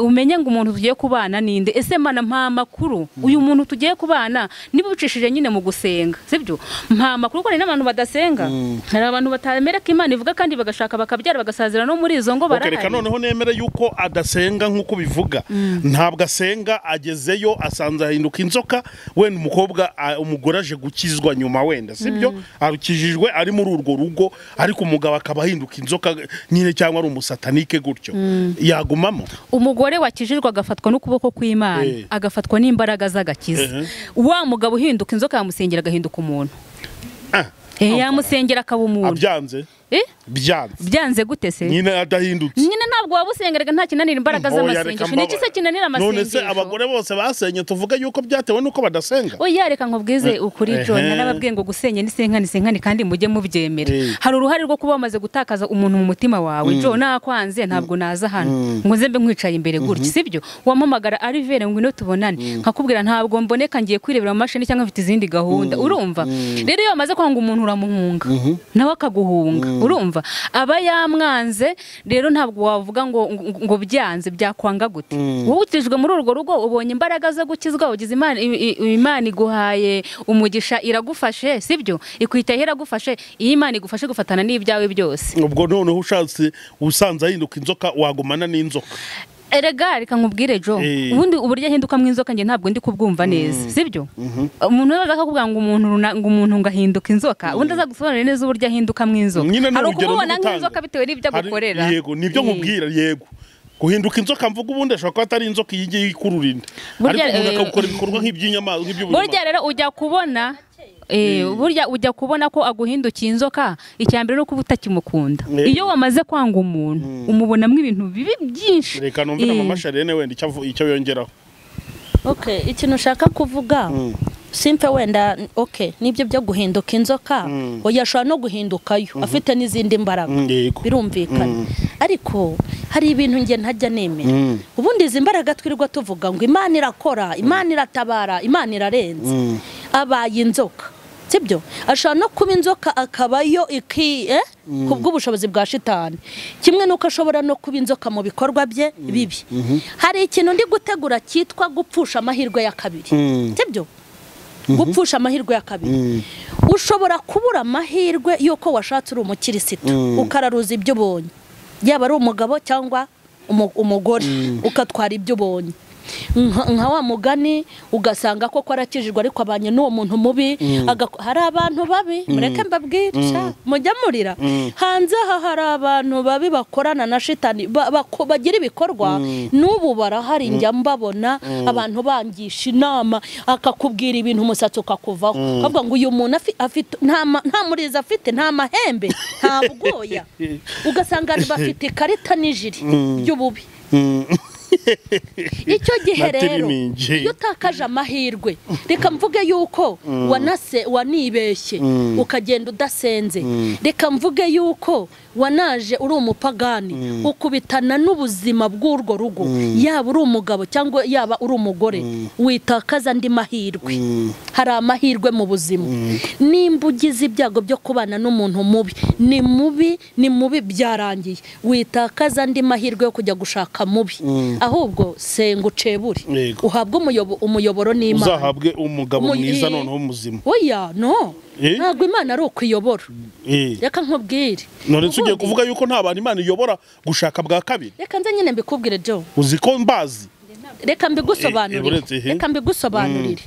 umenye ngo umuntu tugiye kubana ninde, ese mana mpa amakuru uyu muntu tugiye kubana, niba ubicishije nyine mu gusenga, sibyo? Mpa amakuru, kuko hari n'abantu badasenga, hari abantu batamera ko Imana ivuga kandi bagashaka bakabyara bagasazira no muri izo ngo barahari. Reka noneho nemere yuko adasenga nk'uko bivuga, ntabwo asenga, agezeyo asanze ahinduka inzoka, wenda umukobwa umugore aje gukizwa nyuma wenda, sibyo? Arukijijwe ari muri urwo rugo, ariko umugabo akaba ahinduka inzoka nyine cyangwa ari umusatanike gutyo, yagumamo. Umugore wakijijwe agafatwa n'ukuboko kw'Imana, agafatwa n'imbaraga z'agakiza, wa mugabo uhinduka inzoka yamusengera agahinduka umuntu. Yamusengera akaba umuntu. Abyanze? Byanze. Byanze gute se? Nyine adahindutse. Nyine ntabwo wabusengeraga, nta kinanira imbaraga z'amasengesho. Niki se kinanira amasengesho? None se abagore bose basenye tuvuga yuko byatewe nuko badasenga? Oya reka nkubwize ukuri John, narababwiye ngo gusenya ni senkani senkani kandi mujye mubyemera. Hari uruhare rwo kuba wamaze gutakaza umuntu mu mutima wawe. John nakwanze ntabwo naza hano ngo nze mbe nkwicaye imbere gutya, sibyo? Wampamagara ari vere ngo ino tubonane, nkakubwira ntabwo mboneka ngiye kwirebera mu mashini cyangwa mfite izindi gahunda, urumva? Rero iyo wamaze kwanga umuntu uramuhunga, nawe akaguhunga, urumva? Aba yamwanze, rero ntabwo wavuga ngo ngo byanze, byakwanga gute? Wowe ukijwe muri urwo rugo, ubonye imbaraga zo gukizwa, ugize Imana, Imana iguhaye umugisha, iragufashe, sibyo? Ikwitaho iragufashe, iyo Imana igufashe gufatana n'ibyawe byose. Ubwo noneho ushatse usanze ahinduka inzoka wagumana n'inzoka. Erega reka nkubwire Jo, ubundi uburyo ahinduka mu inzoka nge ntabwo ndi kubwumva neza, sibyo? Umuntu aza akakubwira ngo umuntu ngo umuntu ngahinduka inzoka, ubundi aza gusobanura neza uburyo ahinduka mu inzoka. Hari ukubona nk'inzoka bitewe n'ibyo agukorera. Yego, nibyo nkubwira, yego. Guhinduka inzoka mvuga ubundi ashobora kuba atari inzoka yigiye ikurura inda, ariko umuntu akagukora ibikorwa nk'iby'inyamaswa nk'iby'ubuzima. Burya rero ujya kubona burya ujya kubona ko aguhindukiye inzoka, icyambere nuko utakimukunda. Iyo wamaze kwanga umuntu umubonamo ibintu bibi byinshi. Reka numve na mama Charlene wenda icyo yongeraho. Okay, ikintu ushaka kuvuga simpe wenda, okay, nibyo byo guhinduka inzoka, oya ashobora no guhindukayo afite n'izindi mbaraga, birumvikana. Ariko hari ibintu nge ntajya nemera. Ubundi izi mbaraga twirirwa tuvuga ngo Imana irakora, Imana iratabara, Imana irarenze, abaye inzoka, sibyo? Ashobora no kuba inzoka akabayo iki kubw'ubushobozi bwa shitani, kimwe nuko ashobora no kuba inzoka mu bikorwa bye bibi. Hari ikintu ndi gutegura cyitwa gupfusha amahirwe ya kabiri, sibyo? Gupfusha amahirwe ya kabiri. Ushobora kubura amahirwe yuko washatse uri umukirisitu, ukararuza ibyo ubonye, yaba ari umugabo cyangwa umugore, ukatwara ibyo ubonye. Nka wa mugani ugasanga koko arakijijwe ariko abanye n'uwo muntu mubi. Hari abantu babi, mureke mbabwire, mujya murira hanze aha hari abantu babi bakorana na shitani, bagira ibikorwa n'ubu barahari, njya mbabona abantu bangisha inama, akakubwira ibintu umusatsi ukakuvaho, akavuga ngo uyu muntu afite nta murizo afite, nta mahembe, nta bwoya, ugasanga bafite ikarita n'ijiri ry'ububi. Icyo gihe rero iyo utakaje amahirwe, reka mvuge yuko wanase wanibeshye ukagenda udasenze, reka mvuge yuko wanaje uri umupagani ukubitana n'ubuzima bw'urwo rugo, yaba uri umugabo cyangwa yaba uri umugore, witakaza andi mahirwe. Hari amahirwe mu buzima. Nimba ugize ibyago byo kubana n'umuntu mubi, ni mubi, ni mubi byarangiye, witakaza andi mahirwe yo kujya gushaka mubi. Ahubwo senga ucebure, uhabwe umuyoboro n'Imana, uzahabwe umugabo mwiza noneho muzima. Oya no, ntabwo Imana ari ukuyobora. Reka nkubwire, none ugiye kuvuga yuko nta bantu Imana iyobora gushaka bwa kabiri? Reka nze nyine mbikubwire Jo, uzi ko mbazi Reka mbigusobanurire, reka mbigusobanurire.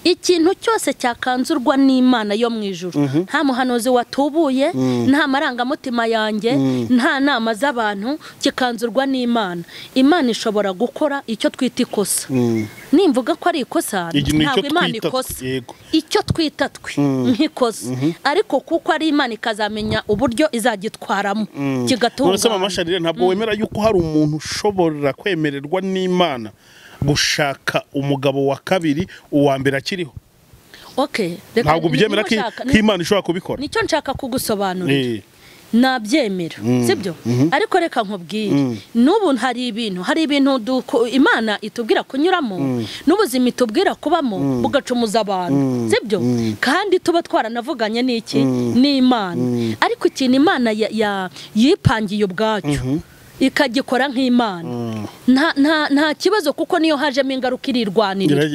Ikintu cyose cyakanzurwa n'Imana yo mu ijuru, nta muhanuzi watubuye, nta marangamutima yanjye, nta nama z'abantu, kikanzurwa n'Imana. Imana ishobora gukora icyo twita ikosa. Nimvuga ko ari ikosa, ntabwo Imana ikosa, icyo twita twe nk'ikosa, ariko kuko ari Imana ikazamenya uburyo izagitwaramo kigatungana. Mama Charlene, ntabwo wemera yuko hari umuntu ushobora kwemererwa n'Imana gushaka umugabo wa kabiri uwa mbere akiriho? Okay, ntabwo byemera ko Imana ishobora kubikora. Nicyo nshaka kugusobanurira. Nabyemera, sibyo? Ariko reka nkubwire, n'ubu hari ibintu Imana itubwira kunyuramo, n'ubuzima itubwira kubamo, bugacumuza abantu, sibyo? Kandi tuba twaranavuganye n'iki? N'Imana. Ariko ikintu Imana yipangiye ubwacyo ikagikora nk'Imana, nta kibazo, kuko niyo hajemo ingaruka irirwanirira.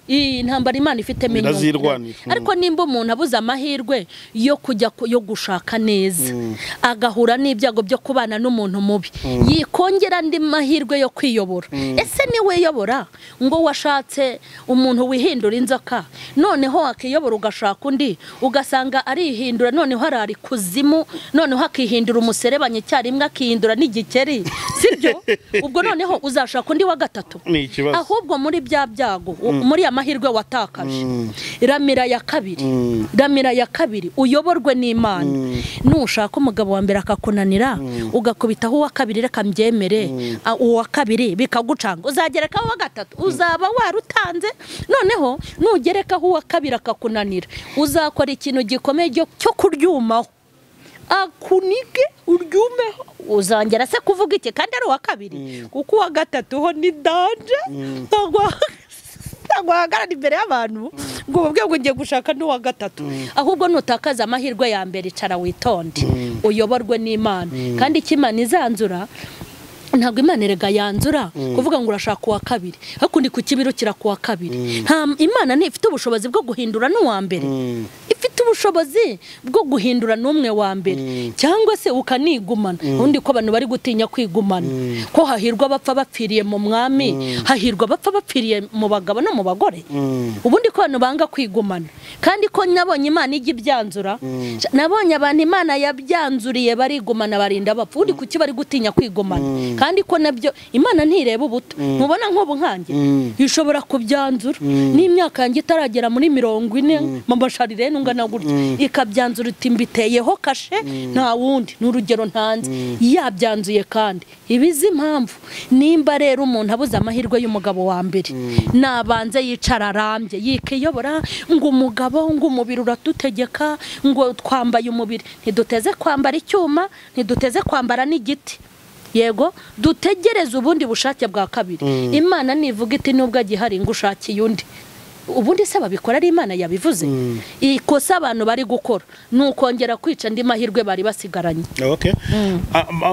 Intambara Imana ifitemo inyungu. Ariko nimba umuntu abuze amahirwe yo kujya yo gushaka neza, agahura n'ibyago byo kubana n'umuntu mubi, yikongera andi mahirwe yo kwiyobora. Ese niwe yobora ngo washatse umuntu wihindura inzoka, noneho akiyobora ugashaka undi, ugasanga arihindura, noneho arari kuzimu, noneho akihindura umuserebanye cyarimwe, akihindura n'igikeri, sibyo? Ubwo noneho uzashaka undi wa gatatu. Ahubwo muri bya byago, muri amahirwe watakaje, ramira ya kabiri, ramira ya kabiri, uyoborwe n'Imana. Nushaka umugabo wa mbere akakunanira, ugakubitaho uwa kabiri, reka mbyemere, uwa kabiri bikagucanga, uzagerekaho uwa gatatu, uzaba warutanze. Noneho nugerekaho uwa kabiri akakunanira, uzakora ikintu gikomeye cyo kuryumaho, akunige uryumeho, uzongera se kuvuga iki kandi ari uwa kabiri? Kuko uwa gatatu ho ni danje, ntabwo wahagarara imbere y'abantu ngo ubabwire ngo ngiye gushaka n'uwa gatatu. Ahubwo nutakaza amahirwe ya mbere, icara witonde, uyoborwe n'Imana. Kandi icyo Imana izanzura, ntabwo Imana erega yanzura kuvuga ngo urashaka uwa kabiri, ariko ndi kukibirukira kuwa kabiri. Nta Imana ntifite ubushobozi bwo guhindura n'uwa mbere, ifite ubushobozi bwo guhindura n'umwe wa mbere, cyangwa se ukanigumana. Undi ko abantu bari gutinya kwigumana, ko hahirwa bapfa bapfiriye mu mwami, hahirwa bapfa bapfiriye mu bagabo no mu bagore. Ubundi ko abantu banga kwigumana, kandi ko nabonye Imana ijya ibyanzura, nabonye abantu Imana yabyanzuriye barigumana barinda bapfa. Ubundi kuki bari gutinya kwigumana? Kandi ko nabyo Imana ntireba ubuto. Mubona nk'ubu nkanjye ishobora kubyanzura n'imyaka yanjye itaragera muri 40, Mama Charlene ungana gutya, ikabyanzura iti mbiteyeho kashe, nta wundi, n'urugero ntanze, yabyanzuye. Kandi ibizi impamvu, nimba rero umuntu abuze amahirwe y'umugabo wa mbere, nabanze yicara arambye, yikiyobora ngo umugabo ngo umubiri uratutegeka, ngo twambaye umubiri, ntiduteze kwambara icyuma, ntiduteze kwambara n'igiti. Yego, dutegereze ubundi bushake bwa kabiri. Imana nivuga iti nubwo agihari ngo ushakiye undi. Ubundi se babikora ari Imana yabivuze? Ikosa abantu bari gukora nukongera kwica andi mahirwe bari basigaranye. Okay.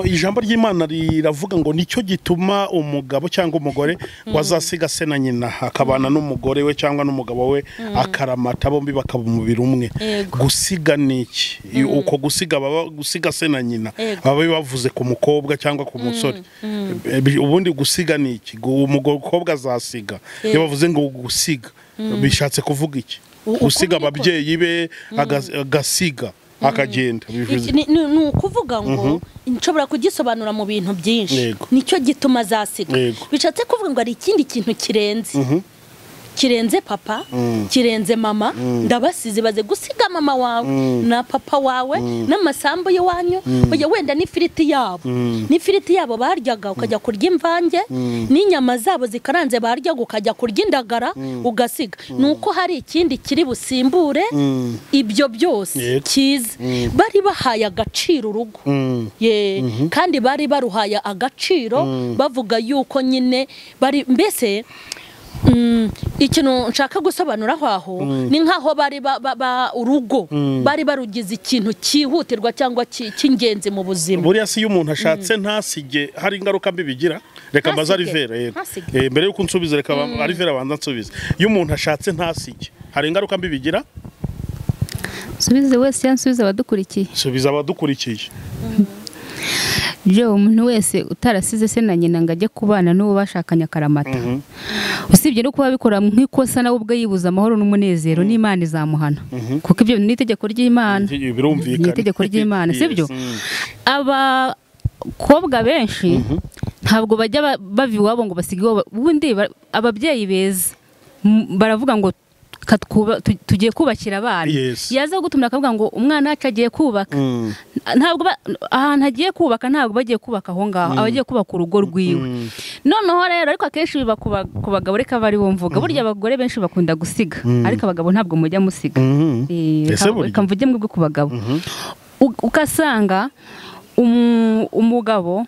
Ijambo ry'Imana riravuga ngo nicyo gituma umugabo cyangwa umugore wazasiga se na nyina akabana n'umugore we cyangwa n'umugabo we, akaramata bombi bakaba umubiri umwe. Gusiga niki? Uko gusiga baba gusiga se na nyina baba bavuze ku mukobwa cyangwa ku musore. Ubundi gusiga niki? Umukobwa azasiga. Iyo bavuze ngo gusiga bishatse kuvuga iki? Gusiga ababyeyi be, agasiga akagenda. Ni ukuvuga ngo nshobora kugisobanura mu bintu byinshi. Nicyo gituma azasiga. Bishatse kuvuga ngo ari ikindi kintu kirenze. Kirenze papa, kirenze mama, ndabasize baze gusiga mama wawe na papa wawe n'amasambu y'iwanyu, oya wenda n'ifiriti yabo. N'ifiriti yabo baryaga ukajya kurya imvange, n'inyama zabo zikaranze baryaga ukajya kurya indagara ugasiga. Nuko hari ikindi kiri busimbure ibyo byose kiza. Bari bahaye agaciro urugo. Ye, kandi bari baruhaye agaciro, bavuga yuko nyine bari mbese ikintu nshaka gusobanura aho ni nkaho bari urugo bari barugize ikintu cyihutirwa cyangwa cy'ingenzi mu buzima. Buriya si umuntu ashatse ntasige hari ingaruka mbi bigira. Reka mbaza Alivera, mbere yuko nsubiza reka Alivera abanza nsubize. Iyo umuntu ashatse ntasige hari ingaruka mbi bigira? Subize wese yansubiza abadukurikiye. Subiza abadukurikiye. Byo umuntu wese utarasize se na nyina ngo ajye kubana n'uwo bashakanye akaramata, usibye no kuba bikora nk'ikosa nawe ubwe yibuza amahoro n'umunezero, n'Imana izamuhana, kuko ibyo ni itegeko ry'Imana. Birumvikana. Ni itegeko ry'Imana, sibyo? Abakobwa benshi ntabwo bajya bava iwabo ngo basige iwabo. Ubundi ababyeyi beza baravuga ngo tugiye kubakira abana. Yaza gutumira akavuga ngo umwana wacu agiye kubaka. Ntabwo ahantu agiye kubaka, ntabwo bagiye kubaka aho ngaho, abagiye kubaka urugo rwiwe. Noneho rero ariko akenshi biba ku bagabo, reka bari bumvuga. Burya abagore benshi bakunda gusiga, ariko abagabo ntabwo mujya musiga. Reka mvuge mwebwe ku bagabo. Ugasanga umugabo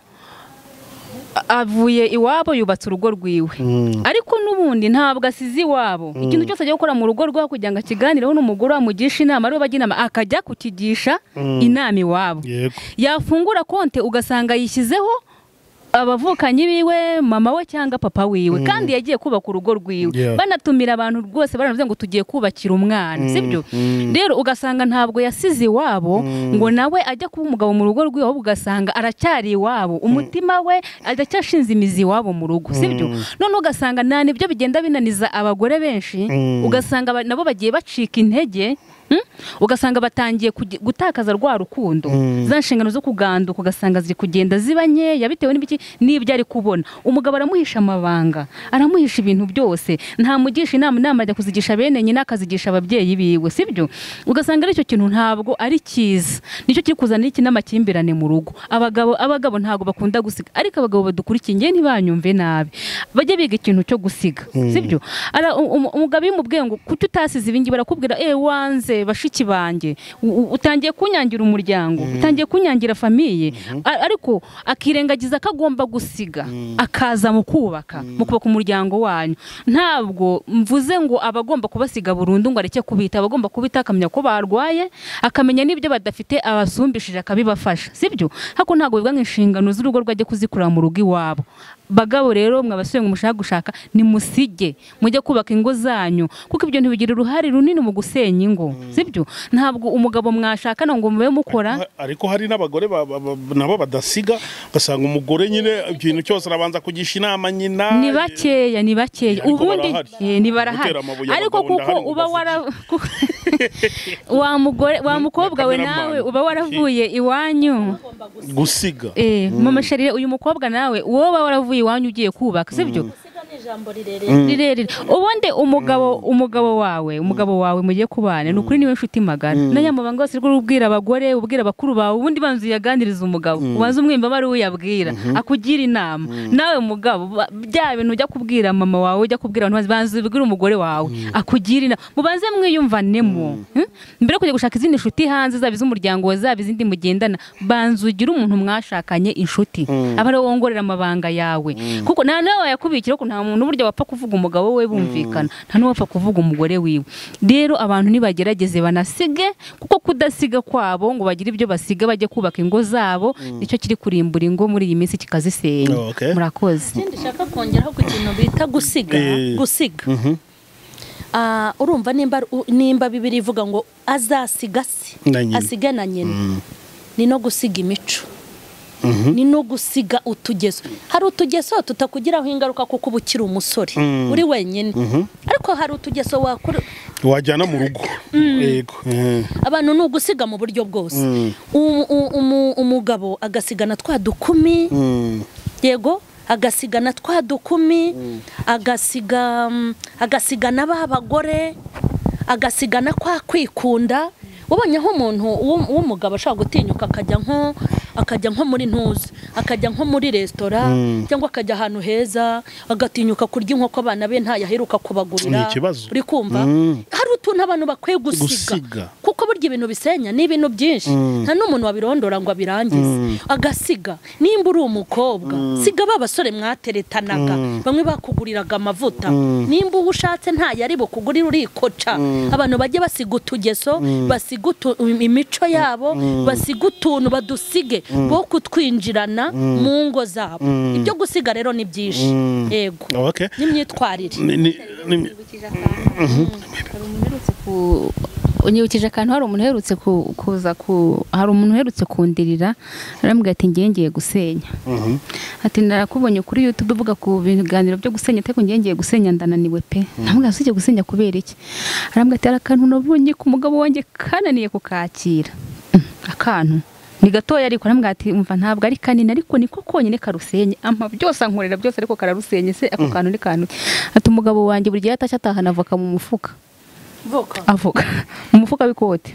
avuye iwabo yubatse urugo rwiwe, ariko n'ubundi ntabwo asize iwabo. Ikintu cyose ajya gukora mu rugo rwawe kugira ngo akiganireho n'umugore amugisha inama, ariwe bajya inama, akajya kukigisha inama iwabo. Yafungura konte ugasanga yishyizeho abavukanyi biwe, mama we cyangwa papa wiwe, kandi yagiye kubaka urugo rwiwe. Banatumira abantu rwose baranavuze ngo tugiye kubakira umwana, sibyo? Rero ugasanga ntabwo yasize iwabo ngo nawe ajya kuba umugabo mu rugo rwiwe, ahubwo ugasanga aracyari iwabo, umutima we aracyashinze imizi iwabo mu rugo, sibyo? None ugasanga nta nibyo bigenda binaniza abagore benshi, ugasanga nabo bagiye bacika intege. Ugasanga batangiye gutakaza rwa rukundo, za nshingano zo kuganduka ugasanga ziri kugenda ziba nkeya bitewe n'ibiki n'ibyo ari kubona. Umugabo aramuhisha amabanga, aramuhisha ibintu byose, ntamugisha inama, inama ajya kuzigisha bene nyina, akazigisha ababyeyi biwe, sibyo? Ugasanga ari icyo kintu ntabwo ari cyiza, nicyo kiri kuzana iki n'amakimbirane mu rugo. Abagabo ntabwo bakunda gusiga, ariko abagabo badukurikiye ngiye ntibanyumve nabi, bajye biga ikintu cyo gusiga, sibyo? Umugabo iyo umubwiye ngo kuki utasize ibingi, barakubwira wanze bashiki banjye, utangiye kunyangira umuryango, utangiye kunyangira famiye. Ariko akirengagiza ko agomba gusiga, akaza mu kubaka, mu kubaka umuryango wanyu. Ntabwo mvuze ngo abagomba kubasiga burundu ngo areke kubita, abagomba kubita akamenya ko barwaye, akamenya n'ibyo badafite abasumbishije akabibafasha, sibyo? Hako ntabwo bivuga nk'inshingano z'urugo rwajye kuzikura mu rugo iwabo. Bagabo rero mwabasuye ngo mushaka gushaka, nimusige mujye kubaka ingo zanyu, kuko ibyo ntibigira uruhare runini mu gusenya ingo, sibyo? Ntabwo umugabo mwashakana ngo mube mukora. Ariko hari n'abagore nabo badasiga, ugasanga umugore nyine ikintu cyose arabanza kugisha inama nyina. Ni bakeya, ni bakeya ubundi ni barahari, ariko kuko uba wara wa mugore wa mukobwa we nawe uba waravuye iwanyu gusiga. Mama Sharire, uyu mukobwa nawe wowe waravuye iwanyu ugiye kubaka, sibyo? Rirerire. Ubundi umugabo wawe mugiye kubana, ni ukuri niwe nshuti magara. N'anyamabanga yose rwo ubwira abagore, ubwira abakuru bawe, ubundi banzu yaganiriza umugabo, ubanza umwimba bari uyabwira, akugira inama. Nawe mugabo bya bintu ujya kubwira mama wawe, ujya kubwira abantu, banzu ubwira umugore wawe, akugira inama. Mubanze mwiyumvanemo. Mbere kujya gushaka izindi nshuti hanze, zaba iz'umuryango, zaba izindi mugendana, banzu ugira umuntu mwashakanye inshuti, aba ari wongorera amabanga yawe. Kuko nta nawe yakubikira, ko nta muntu burya wapfa kuvuga umugabo we bumvikana, nta n'uwapfa kuvuga umugore wiwe. Rero abantu nibagerageze banasige, kuko kudasiga kwabo ngo bagire ibyo basiga bajye kubaka ingo zabo, nicyo kiri kurimbura ingo muri iyi minsi kikazisenya. Murakoze. Ikindi shaka kongeraho ku kintu bita gusiga, gusiga. Urumva nimba Bibiliya ivuga ngo azasiga se, asiga na nyina, ni no gusiga imico. Ni no gusiga utugeso. Hari utugeso tutakugiraho ingaruka kuko uba ukiri umusore uri wenyine, ariko hari utugeso wakora wajyana mu rugo. Yego, abantu ni ugusiga mu buryo bwose. Umugabo agasigana twa dukumi, yego, agasigana twa dukumi, agasigana b'abagore, agasigana kwa kwikunda. Wabonye aho umuntu w'umugabo ashobora gutinyuka akajya nko muri ntuzi, akajya nko muri resitora, cyangwa akajya ahantu heza, agatinyuka kurya inkoko abana be ntayaheruka kubagurira. Uri kumva hari utuntu abantu bakwiye gusiga, kuko burya ibintu bisenya ni ibintu byinshi, nta n'umuntu wabirondora ngo abirangize. Agasiga nimba uri umukobwa, siga ba basore mwateretanaga, bamwe bakuguriraga amavuta, nimba uwo ushatse ntayari bukugurira urikoca. Abantu bajye basiga utugeso, basiga imico yabo, basiga utuntu badusige bo kutwinjirana mu ngo zabo. Ibyo gusiga rero ni byinshi. Yego, n'imyitwarire. Unyibukije akantu, hari umuntu uherutse kuza hari umuntu uherutse kundirira, arambwira ati ngiye gusenya. Ati narakubonye kuri YouTube uvuga ku biganiro byo gusenya, ariko ngiye gusenya ndananiwe pe. Ndamubwira ati ugiye gusenya kubera iki? Arambwira ati hari akantu nabonye ku mugabo wanjye kananiye kukakira. Akantu ni gatoya, ariko arambwira ati umva ntabwo ari kanini, ariko niko konyine karusenye, ampa byose ankorera byose ariko kararusenye. Se ako kantu ni kantu? Ati umugabo wanjye buri gihe atashye atahana avoka mu mufuka, avoka mu mufuka w'ikote.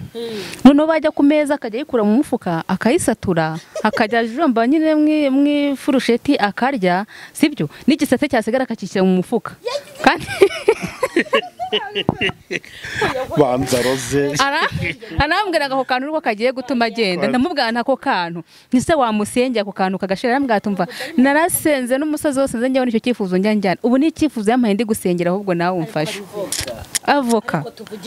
Noneho bajya ku meza akajya ayikura mu mufuka akayisatura, akajya ajomba nyine mu ifurusheti akarya, sibyo, n'igisate cyasigara akakishyira mu mufuka. Kandi banza roze arambwira ngo ako kantu niko kagiye gutuma agenda. Ndamubwira nako kantu ni se wamusengera ako kantu kagashira. Arambwira ati umva narasenze n'umusozi wose nze njyewe nicyo cyifuzo njya njyana, ubu ni icyifuzo yampaye ndi gusengera, ahubwo nawe umfashe. Avoka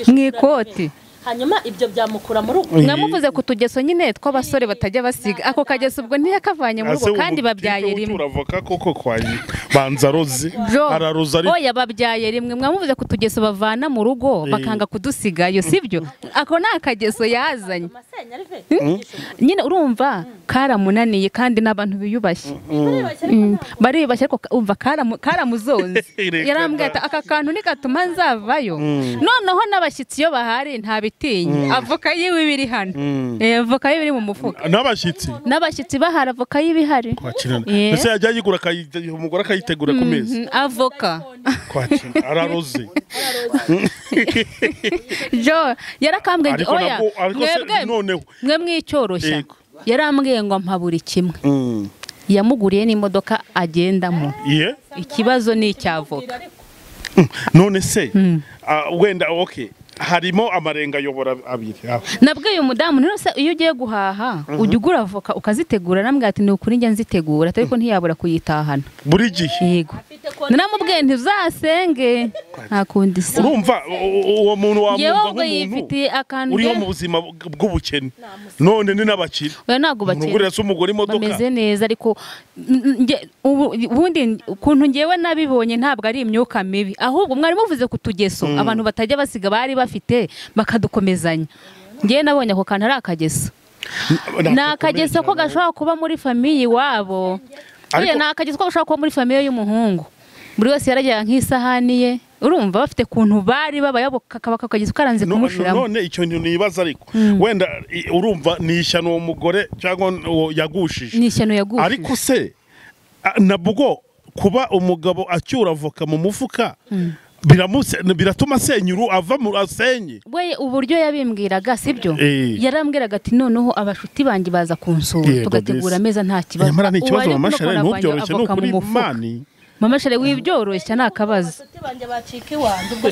mu ikoti. Hanyuma ibyo byamukura mu rugo. Mwamuvuze ku tugeso nyine tw'abasore batajya basiga, ako kageso ubwo ntiyakavanye mu rugo kandi babyaye rimwe. Avoka koko kwayi banza roze araroza ari oya babyaye rimwe. Mwamuvuze ku tugeso bavana mu rugo bakanga kudusigayo, sibyo? Ako ni akageso yazanye nyine, urumva karamunaniye kandi n'abantu biyubashye bariyubashye, ariko umva karamuzonze. Yarambwiye ati aka kantu nikatuma nzavayo. Noneho n'abashyitsi iyo bahari nta bitinya, avoka yiwe ibiri hano, avoka yiwe iri mu mufuka. N'abashyitsi bahari avoka yiwe ihari. Mbese yajya ayigura umugore akayitegura ku meza avoka araroze. Jo yarakambwiye oya mwe mwicyoroshya, yarambwiye ngo mpa buri kimwe. Yamuguriye n'imodoka agendamo. Ikibazo ni icy'avoka. None se wenda okay harimo amarenga ayobora abiri. Nabwiye umudamu none iyo ugiye guhaha ujya ugura avoka ukazitegura, arambwira ati ni ukuri njya nzitegura, ariko ntiyabura kuyitahana buri gihe. Yego naramubwiye ntuzasenge nta kundi se. Urumva uwo muntu wamwumva nk'umuntu uriho mu buzima bw'ubukene, none ni n'abakire. Oya ntabwo bakene, umugore se umugore imodoka bameze neza, ariko ubundi ukuntu ngewe nabibonye ntabwo ari imyuka mibi, ahubwo mwari muvuze ku tugeso abantu batajya basiga bari bafite bakadukomezanya. Ngewe nabonye ako kantu ari akageso, ni akageso ko gashobora kuba muri famiye iwabo. Ni akageso ko gashobora kuba muri famiye y'umuhungu, buri wese yarajyaga nk'isahani ye, urumva bafite kuntu bari babayabo kakaba kakageso karanze kumushiramo. None icyo nibaza ariko wenda urumva ni ishyano uwo mugore cyangwa yagushije, ni ishyano yagushije, ariko se nabwo kuba umugabo acyura avoka mu mufuka biratuma asenyuru ava mu asenye. We uburyo yabimbwiraga sibyo, yarambwiraga ati noneho abashuti banjye baza kunsura tugategura ameza nta kibazo. Nyamara ni ikibazo mama Shere ntubyoroshye no kuri mani. Mama Shere wibyoroshya nta kabazo. Abashuti banjye bacika iwanjye ubwo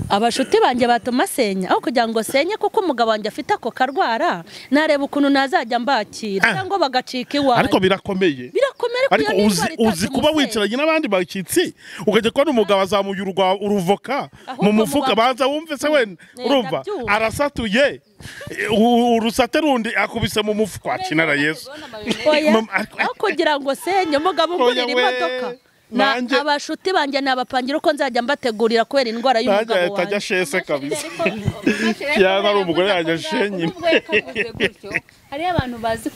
abashuti banjye batuma senya aho kugira ngo senye, kuko umugabo wanjye afite ako karwara, nareba ukuntu nazajya mbakira cyangwa bagacika iwanjye. Ariko birakomeye, ariko uzi kuba wicaranye n'abandi bakitsi ukajya kubona umugabo azamuye uruvoka mu mufuka, banza wumve se wenda urumva arasatuye urusate rundi akubise mu mufuka akinara Yesu. Aho kugira ngo senye umugabo ugurira imodoka, abashuti banjye nabapangira uko nzajya mbategurira kubera indwara y'umugabo wanjye. Ajya shese kabisa yaba ari umugore yajya shenye. Hari abantu bazi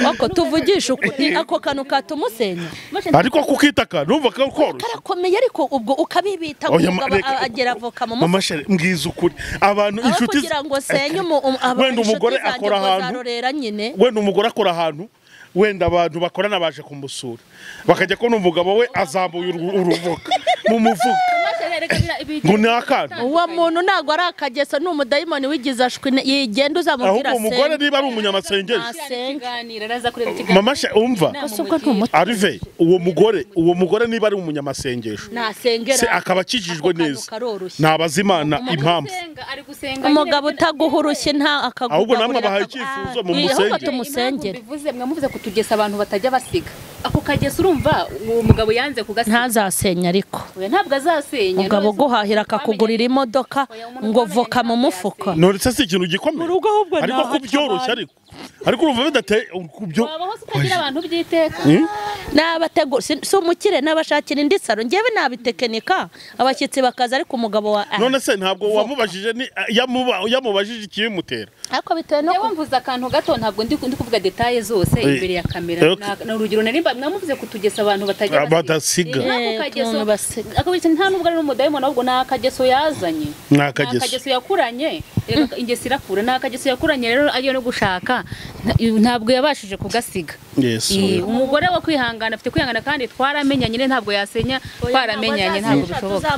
ako tuvugisha ukuri, ako kantu katumusenya ariko kukitaka numva ko koroshye karakomeye, ariko ubwo ukabibita umugabo agera avoka mu mufuka. Mama Shere mbwiza ukuri abantu inshuti kugira ngo senye wenda umugore akora ahantu, wenda umugore akora ahantu, wenda abantu bakorana baje kumusura bakajya kubona umugabo we azamuye uruvoka mu mufuka ngo ni akantu. Uwo muntu ntabwo ari akageso, ni umudayimoni wigize ashwi yigenda uzamubwira ahubwo umugore niba ari umunyamasengesho. Mama Shere umva Arive, uwo mugore niba ari umunyamasengesho se akaba akijijwe neza, nabaza Imana impamvu umugabo utaguha urushyi nta akaguha, ahubwo namwe abahaye icyifuzo mu musengere. Mwamuvuze kutugesa abantu batajya basiga. Ako kageso urumva uwo mugabo yanze kugasiga. Ntazasenya ariko. Oya ntabwo azasenya. Umugabo guhahira akakugurira imodoka ngo voka mu mufuka. None se si ikintu gikomeye. Ariko kubyoroshya ariko urumva bidateye kubyo. Wabaho utagira abantu byiteka. Nabategura si umukire nabashakira indi saro ngewe nabitekenika abashyitsi bakaza ariko umugabo wa none se ntabwo wamubajije ni yamubajije ikibimutera. Ariko bitewe no Yewe mvuze akantu gato ntabwo ndi kuvuga details zose imbere ya kamera. Na urugero narimba mwamuvuze kutugesa abantu batajya badasiga. Akageso nta nubwo ari umudayimoni ahubwo nakageso yazanye. Nakageso yakuranye ingeso irakura nakageso yakuranye rero agiye no gushaka ntabwo yabashije kugasiga. Umugore wo kwihangana afite kwihangana kandi twaramenyanye nyine ntabwo yasenya twaramenyanye ntabwo bishoboka.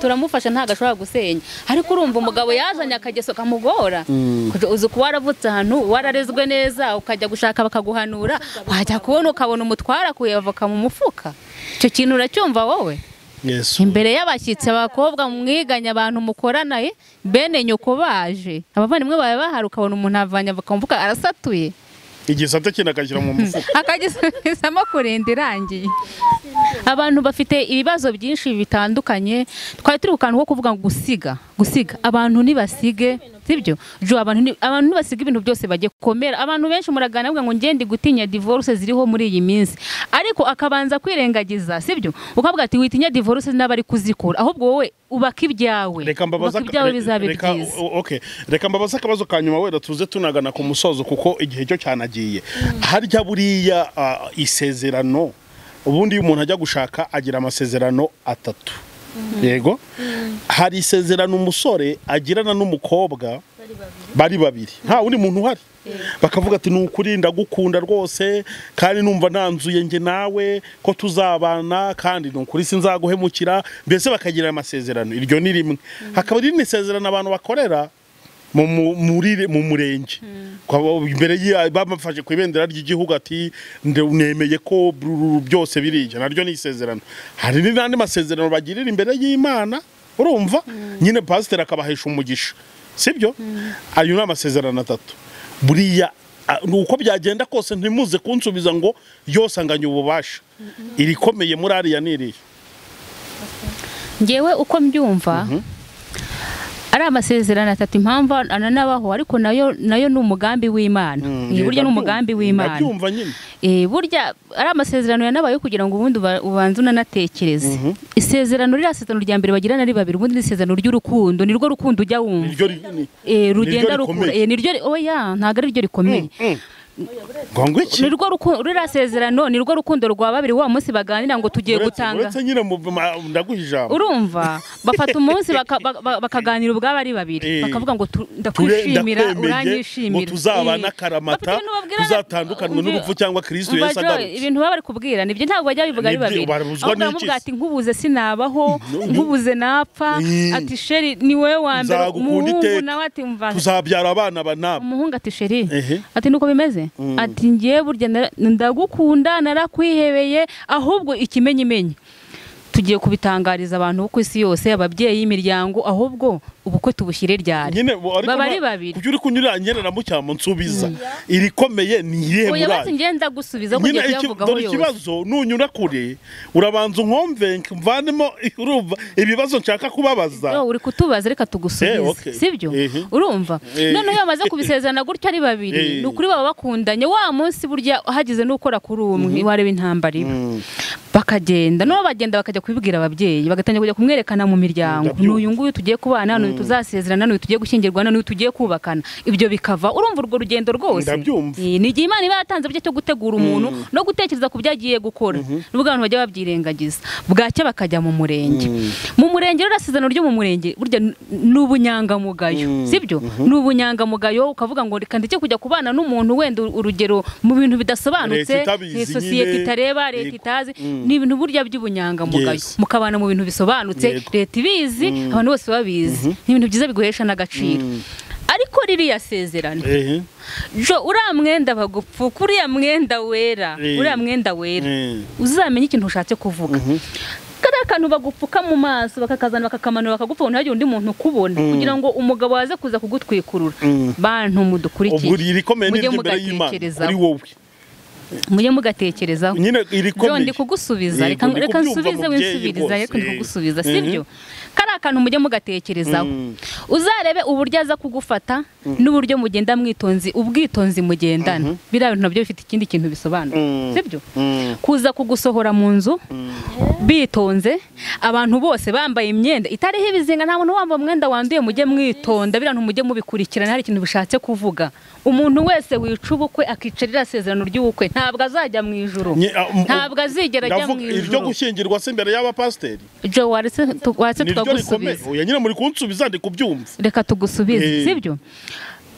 Turamufasha ntabwo ashobora gusenya. Ariko urumva umugabo yazanye akageso kamugora. Uzi kuba waravutse ahantu wararezwe neza ukajya gushaka bakaguhanura wajya kubona ukabona umutwara kuyavoka mu mufuka. Icyo kintu uracyumva wowe? Imbere y'abashyitsi abakobwa mwiganya abantu mukorana bene nyoko baje abavandimwe bawe bahari ukabona umuntu avanye avoka mu mufuka arasatuye. Igisate kinakashyira mu mufuka akagisamo kurinda irangiye. Abantu bafite ibibazo byinshi bitandukanye twari turi kukantu ko kuvuga ngo gusiga abantu nibasige sibyo jo abantu nibasiga ibintu byose bagiye komera. Abantu benshi muragana bavuga ngo ngende gutinya divorce ziriho muri iyi minsi ariko akabanza kwirengagiza sibyo ukavuga ati witinya divorce n'abari kuzikora ahubwo wowe ubaka ibyawe. Reka mbabaza okay reka mbabaza akabazo kanyuma wenda tuze tunagana ku musozo kuko igihe cyo cyanagiye. Harya buriya isezerano ubundi iyo umuntu ajya gushaka agira amasezerano atatu. Yego hari isezerano umusore agirana n'umukobwa bari babiri nta undi muntu uhari bakavuga ati nukuri ndagukunda rwose kandi numva nanzuye nge nawe ko tuzabana kandi nukuri sinzaguhemukira mbese bakagira amasezerano. Iryo ni rimwe. Hakaba ari n'isezerano abantu bakorera mu murenge imbere bamafashe ku ibendera ry'igihugu ati nemeye ko byose birije naryo ni isezerano. Hari n'andi masezerano bagirira imbere y'Imana urumva nyine pastor akabahesha umugisha sibyo. Ayo ni amasezerano atatu. Buriya nuko byagenda kose ntimuze kunsubiza ngo yose anganya ububasha. Irikomeye muri ariya niriye. Ngewe uko mbyumva ari amasezerano atatu impamvu ananabaho ariko nayo ni umugambi w'Imana. Burya ni umugambi w'Imana. Burya ari amasezerano yanabaye kugira ngo ubundi ubanze unanatekereze. Isezerano ririya sezerano rya mbere bagirana ari babiri ubundi ni isezerano ry'urukundo nirwo rukundo ujya wumva. Rugenda rukura niryo oya ntago ari ryo rikomeye. Nirwo rukundo ririya sezerano nirwo rukundo rwa babiri wa munsi baganira ngo tugiye gutanga. Uretse nyine ndaguha ijambo. Urumva bafata umunsi bakaganira ubwabo ari babiri bakavuga ngo ndakwishimira uranyishimira ngo tuzabana karamata tuzatandukanwe n'urupfu cyangwa Kristo Yesu agarutse. Ibintu baba bari kubwira nibyo ntabwo bajya bivuga ari babiri. Ahubwo ati nkubuze sinabaho nkubuze napfa ati sheri ni wowe wa mbere umuhungu nawe ati umva tuzabyara abana banabo. Umuhungu ati sheri ati nuko bimeze ati ngiye burya ndagukunda narakwihebeye ahubwo ikimenyimenyi tugiye kubitangariza abantu ku isi yose ababyeyi imiryango ahubwo ubukwe tubushyire ryari baba ari babiri. Kuki uri kunyura nyerera mu cyamo nsubiza irikomeye ni irihe muri ayo? Oya bati ngenda gusubiza kugiye kuyavugaho yose. Ikibazo nunyura kure urabanza unkomve mvanemo urumva ibibazo nshaka kubabaza. No uri kutubaza reka tugusubize sibyo urumva none iyo bamaze kubisezerana gutyo ari babiri ni ukuri baba bakundanye wa munsi burya hagize n'ukora kuri umwe wareba intambara iba bakagenda no bagenda bakajya kubibwira ababyeyi bagatangira kujya kumwerekana mu miryango n'uyu nguyu tugiye kubana n'uyu tuzasezerana n'uyu tugiye gushyingirwana n'uyu tugiye kubakana ibyo bikava urumva urwo rugendo rwose ni igihe Imana iba yatanze byo cyo gutegura umuntu no gutekereza ku byo agiye gukora nubwo abantu bajya babyirengagiza bwacya bakajya mu murenge. Mu murenge rero isezerano ryo mu murenge burya ni ubunyangamugayo sibyo ni ubunyangamugayo ukavuga ngo reka ndeke kujya kubana n'umuntu wenda urugero mu bintu bidasobanutse sosiyete itareba leta itazi ni ibintu burya by'ubunyangamugayo mukabana mu bintu bisobanutse leta ibizi abantu bose babizi ni ibintu byiza biguhesha n'agaciro. Ariko ririya sezerano jo uriya mwenda bagupfuka uriya mwenda wera uriya mwenda wera uzamenye ikintu ushatse kuvuga. Kariya kantu bagupfuka mu maso bakakazana bakakamanura bakagupfuka ntihagire undi muntu ukubona kugira ngo umugabo aze kuza kugutwikurura. Bantu mudukurikiye mujye mugatekereza kuri wowe. Mujye mugatekerezaho. Nyine irikomeye. Ndi kugusubiza, reka nsubize winsubiriza, ariko ndi kugusubiza, sibyo? Kari akantu mujye mugatekerezaho. Uzarebe uburyo aza kugufata n'uburyo mugenda mwitonzi, ubwitonzi mugendana. Biriya bintu nabyo bifite ikindi kintu bisobanura, sibyo? Kuza kugusohora mu nzu bitonze, abantu bose bambaye imyenda itariho ibizinga, nta muntu wambaye umwenda wanduye, mujye mwitonda, biriya bintu mujye mubikurikirana, hari ikintu bishatse kuvuga. Umuntu wese wica ubukwe akicarira isezerano ry'ubukwe ntabwo azajya mu ijuru, ntabwo azigera ajya mu ijuru. Iryo gushyingirwa se imbere y'abapasiteri Jo, waretse tukagusubiza. Oya nyine muri kunsubiza ndi kubyumva. Reka tugusubize, sibyo?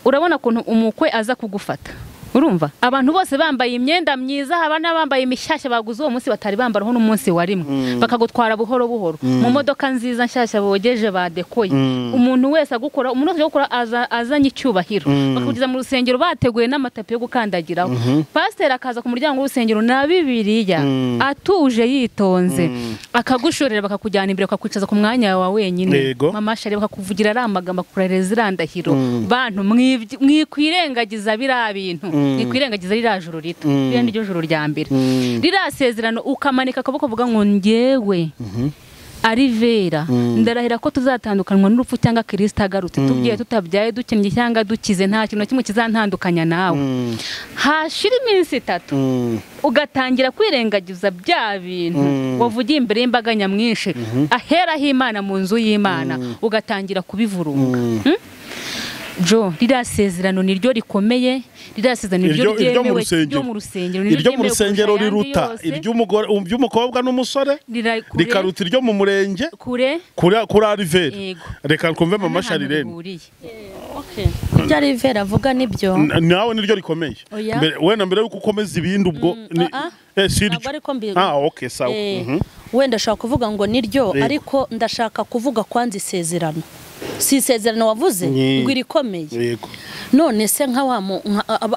Urabona ukuntu umukwe aza kugufata, urumva abantu bose bambaye imyenda myiza, haba n'abambaye imishyashya baguze uwo munsi batari bambaraho n'umunsi wa rimwe, bakagutwara buhoro buhoro mu modoka nziza nshyashya bogeje badekoye. Umuntu wese agukora, umuntu wese agukora azanye icyubahiro, bakakugeza mu rusengero bateguye n'amatapi yo gukandagiraho. Pasiteri akaza ku muryango w'urusengero na Bibiliya atuje yitonze, akagushorera bakakujyana imbere, bakakwicaza ku mwanya wawe wenyine. Mama Shari bakakuvugira ari amagambo, akurereza irandahiro. Bantu mwikwirengagiza biriya bintu, nikwirengagiza ririya joro rito, ririya niryo joro rya mbere, ririya sezerano ukamanika akaboko uvuga ngo njyewe Alivera ndarahira ko tuzatandukanwa n'urupfu cyangwa Kristo agarutse, tubyaye tutabyaye, dukennye cyangwa dukize, nta kintu na kimwe kizantandukanya nawe. Hashira iminsi itatu ugatangira kwirengagiza bya bintu wavugiye imbere y'imbaga nyamwinshi, aheraho Imana mu nzu y'Imana, ugatangira kubivurunga. Jo, ririya sezerano niryo rikomeye, ririya sezerano niryo ryemewe ryo mu rusengero, iryo mu rusengero riruta iry'umugore, iry'umukobwa n'umusore, rikaruta iryo mu murenge kure kuri Alivera. Reka kumve mama Sharirene. Okay. Ibyo Alivera avuga nibyo. Nawe niryo rikomeye. Wenda mbere yuko ukomeza ibindi ubwo siryo. Okay, sawa. Wenda ashaka kuvuga ngo niryo, ariko ndashaka kuvuga kwanza isezerano. Si isezerano wavuze ngo irikomeye. None se nka wa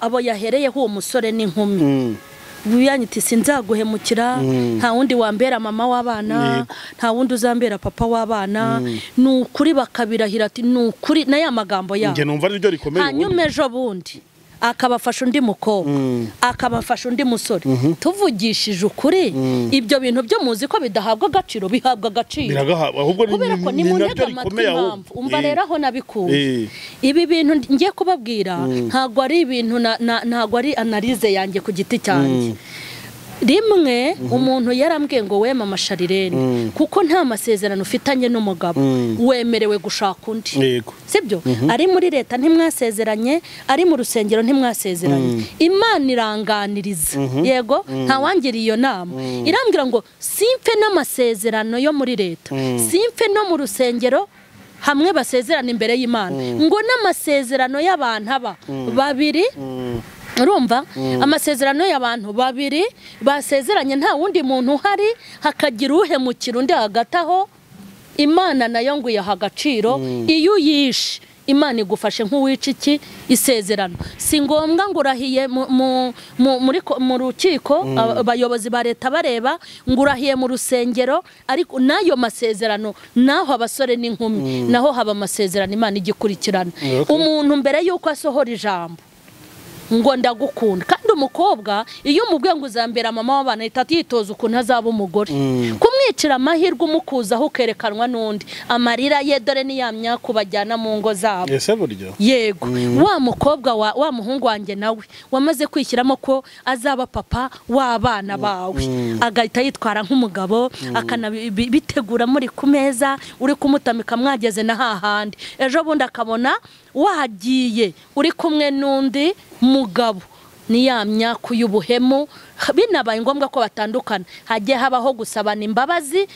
abo yahereyeho uwo musore n'inkumi, yanyita sinzaguhemukira, nta wundi wambera mama w'abana, nta wundi uzambera papa w'abana, ni ukuri bakabirahira ati ni ukuri na ya magambo yabo. Nge numva ariryo rikomeye. Hanyuma ejo bundi akabafasha undi mukobwa, akabafasha undi musore. Tuvugishije ukuri, ibyo bintu byo muzi ko bidahabwa agaciro, bihabwa agaciro. Kubera ko ni mu ntega amatwi impamvu. Umva rero aho nabikuye. Ibi bintu ngiye kubabwira ntabwo ari ibintu, ntabwo ari analize yanjye ku giti cyanjye. Rimwe umuntu yarambwiye ngo we mama Sharirene, kuko nta masezerano ufitanye n'umugabo, wemerewe gushaka undi. Sibyo? Ari muri leta ntimwasezeranye, ari mu rusengero ntimwasezeranye. Imana iranganiriza. Yego, ntawangiriye iyo nama. Irambwira ngo simfe n'amasezerano yo muri leta, simfe no mu rusengero hamwe basezerana imbere y'Imana, ngo n'amasezerano y'abantu aba babiri. Urumva amasezerano y'abantu babiri basezeranye nta wundi muntu uhari, hakagira uhemukira undi hagati aho, Imana nayo ngo iyaha agaciro. Iyo uyishe Imana igufashe nk'uwica iki isezerano. Si ngombwa ngo urahiye mu rukiko, abayobozi ba leta bareba ngo urahiye mu rusengero, ariko n'ayo masezerano naho abasore n'inkumi naho haba amasezerano Imana igikurikirana. Umuntu mbere yuko asohora ijambo ngo ndagukunda, kandi umukobwa iyo umubwiye ngo uzambera mama w'abana ahita yitoza ukuntu azaba umugore. Kumwicira amahirwe umukuzaho ukerekanwa n'undi, amarira ye dore ni ya myaka bajyana mu ngo zabo. Ese buryo? Yego. Wa mukobwa wa muhungu wanjye nawe wamaze kwishyiramo ko azaba papa w'abana bawe, agahita yitwara nk'umugabo, akanabitegura muri ku meza, uri kumutamika mwageze na hahandi, ejo bundi akabona wagiye uri kumwe n'undi mugabo, ni ya myaka y'ubuhemu. Binabaye ngombwa ko batandukana, hagiye habaho gusabana imbabazi,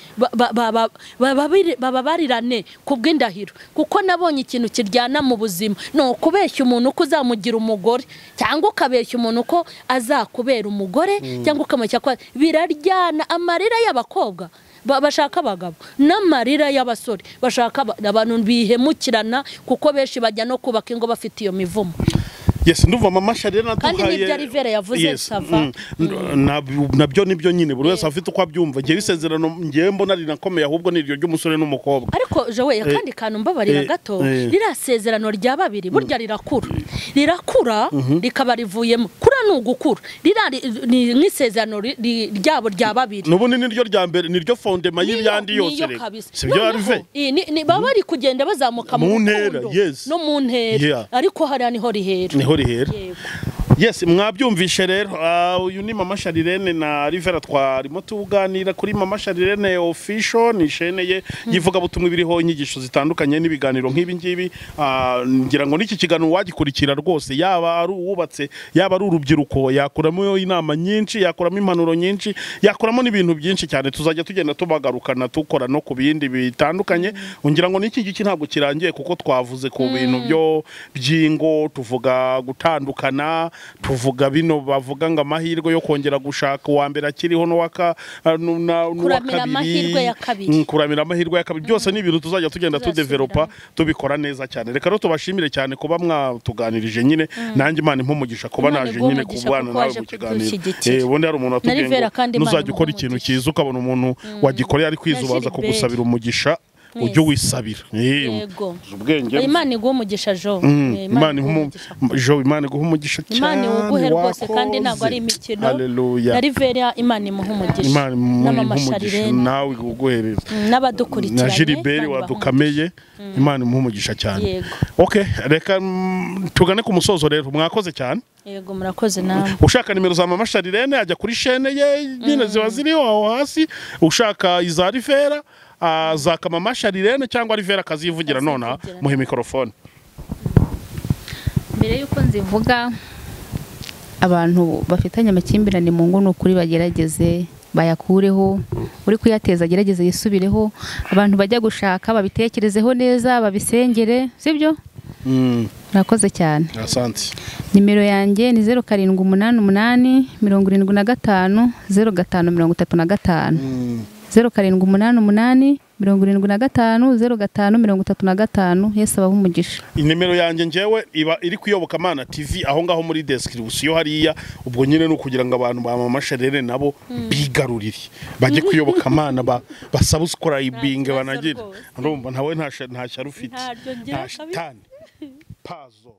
bababarirane kubw'indahiro. Kuko nabonye ikintu kiryana mu buzima ni ukubeshya umuntu ko uzamugira umugore, cyangwa ukabeshya umuntu ko azakubera umugore, cyangwa ukamubeshya ko biraryana. Amarira y'abakobwa bashaka abagabo n'amarira y'abasore bashaka abantu bihemukirana, kuko benshi bajya no kubaka ingo bafite iyo mivumo. Yes, ndumva mama Charlene Kandi aduhaye. n'ibyo Rivera yavuze, Yes, ça va. Nabyo nibyo nyine buri wese afite uko abyumva. Ngewe isezerano ngewe mbona rinakomeye ahubwo ni iryo ry'umusore n'umukobwa. Ariko Jowe, akandi kantu mbabarira gato, ririya sezerano rya babiri burya rirakura, rirakura rikaba rivuyemo. Kura ni ugukura, ririya ni nk'isezerano ryabo rya babiri. N'ubundi niryo rya mbere, niryo fondema y'ibiyandi yose Niyo rero. kabisa. Si byo Noneho, Rive? Baba bari kugenda bazamuka Mu mu ntera, rukundo yes. no mu ntera, Yeah. ariko hariya niho rihera. Niho rihera. Yego. Yes, mwabyumvishe rero. Uyu ni mama Charlene na Rivera, twarimo tuganira kuri mama Charlene official, ni chaîne ye yivugabutumwa ibiriho inyigisho zitandukanye n'ibiganiro nk'ibi ngibi. Ngira ngo n'iki kiganiro wagikurikira rwose, yaba ari uwubatse, yaba ari urubyiruko, yakuramo inama nyinshi, yakuramo impanuro nyinshi, yakuramo n'ibintu byinshi cyane. Tuzajya tugenda tubagarukana tukora no ku bindi bitandukanye. Ngira ngo n'iki giki ntabwo kirangiye, kuko twavuze ku bintu byo by'ingo, tuvuga gutandukana, tuvuga bino bavuga ngo amahirwe yo kongera gushaka uwa mbere akiriho n'uwa Kuramira kabiri. amahirwe ya kabiri. Kuramira amahirwe ya kabiri, byose ni ibintu tuzajya tugenda Tuzasubiramo. tudevelopa tubikora neza cyane. Reka rero tubashimire cyane kuba mwatuganirije nyine, nanjye Imana impa umugisha kuba Imana naje iguhe nyine umugisha kubana kuko nawe waje mu kiganiro. kudushyigikira. Ubundi hari umuntu watubwiye Rivera ngo kandi Imana nuzajya ukora imuhe ikintu umugisha. cyiza ukabona umuntu wagikoreye ari kwizubaza Gilbert. kugusabira umugisha, ujye wisabira. Yego. Uzi ubwenge. Imana iguhe umugisha Jo. Imana iguhe iguhe umugisha. Jo, Imana iguhe umugisha cyane. Imana iwuguhe rwose, kandi ntabwo ari wakoze. imikino. Haleluya. Na Rivera Imana imuhe umugisha. Imana imuhe Na mama umugisha Charlene nawe iguhereza. N'abadukurikiranye. Na Gilbert Imana ibahe wadukameye, Imana imuhe umugisha cyane. Yego. Okay, reka tugane ku musozo rero. Mwakoze cyane. Yego, murakoze namwe. Ushaka nimero za mama Charlene ajya kuri chaîne ye nyine, ziba ziriho aho hasi. Ushaka iza Rivera azaka mama Charlene cyangwa Rivera akazivugira nonaha. Akazivugira. Muhe mikrofone. Mbere y'uko nzivuga, abantu bafitanye amakimbirane mu ngo ni ukuri bagerageze bayakureho, uri kuyateza agerageze yisubireho. Abantu bajya gushaka babitekerezeho neza, babisengere, sibyo? Murakoze cyane. Asante. Nimero yanjye ni 0788 75 05 35. 0788 75 05 35. Yesu abahe umugisha. Inimero yanjye njyewe iba iri kuyoboka Mana TV aho ngaho muri description hariya. Ubwo nyine ni ukugira ngo abantu ba mama Charlene nabo bigarurire bajye kuyoboka Mana, basubscribing Nta kibazo banagire. rwose. Ndumva ntawe nta shyari ufite, Ntaryo ngira nta kabisa. shitani pazo.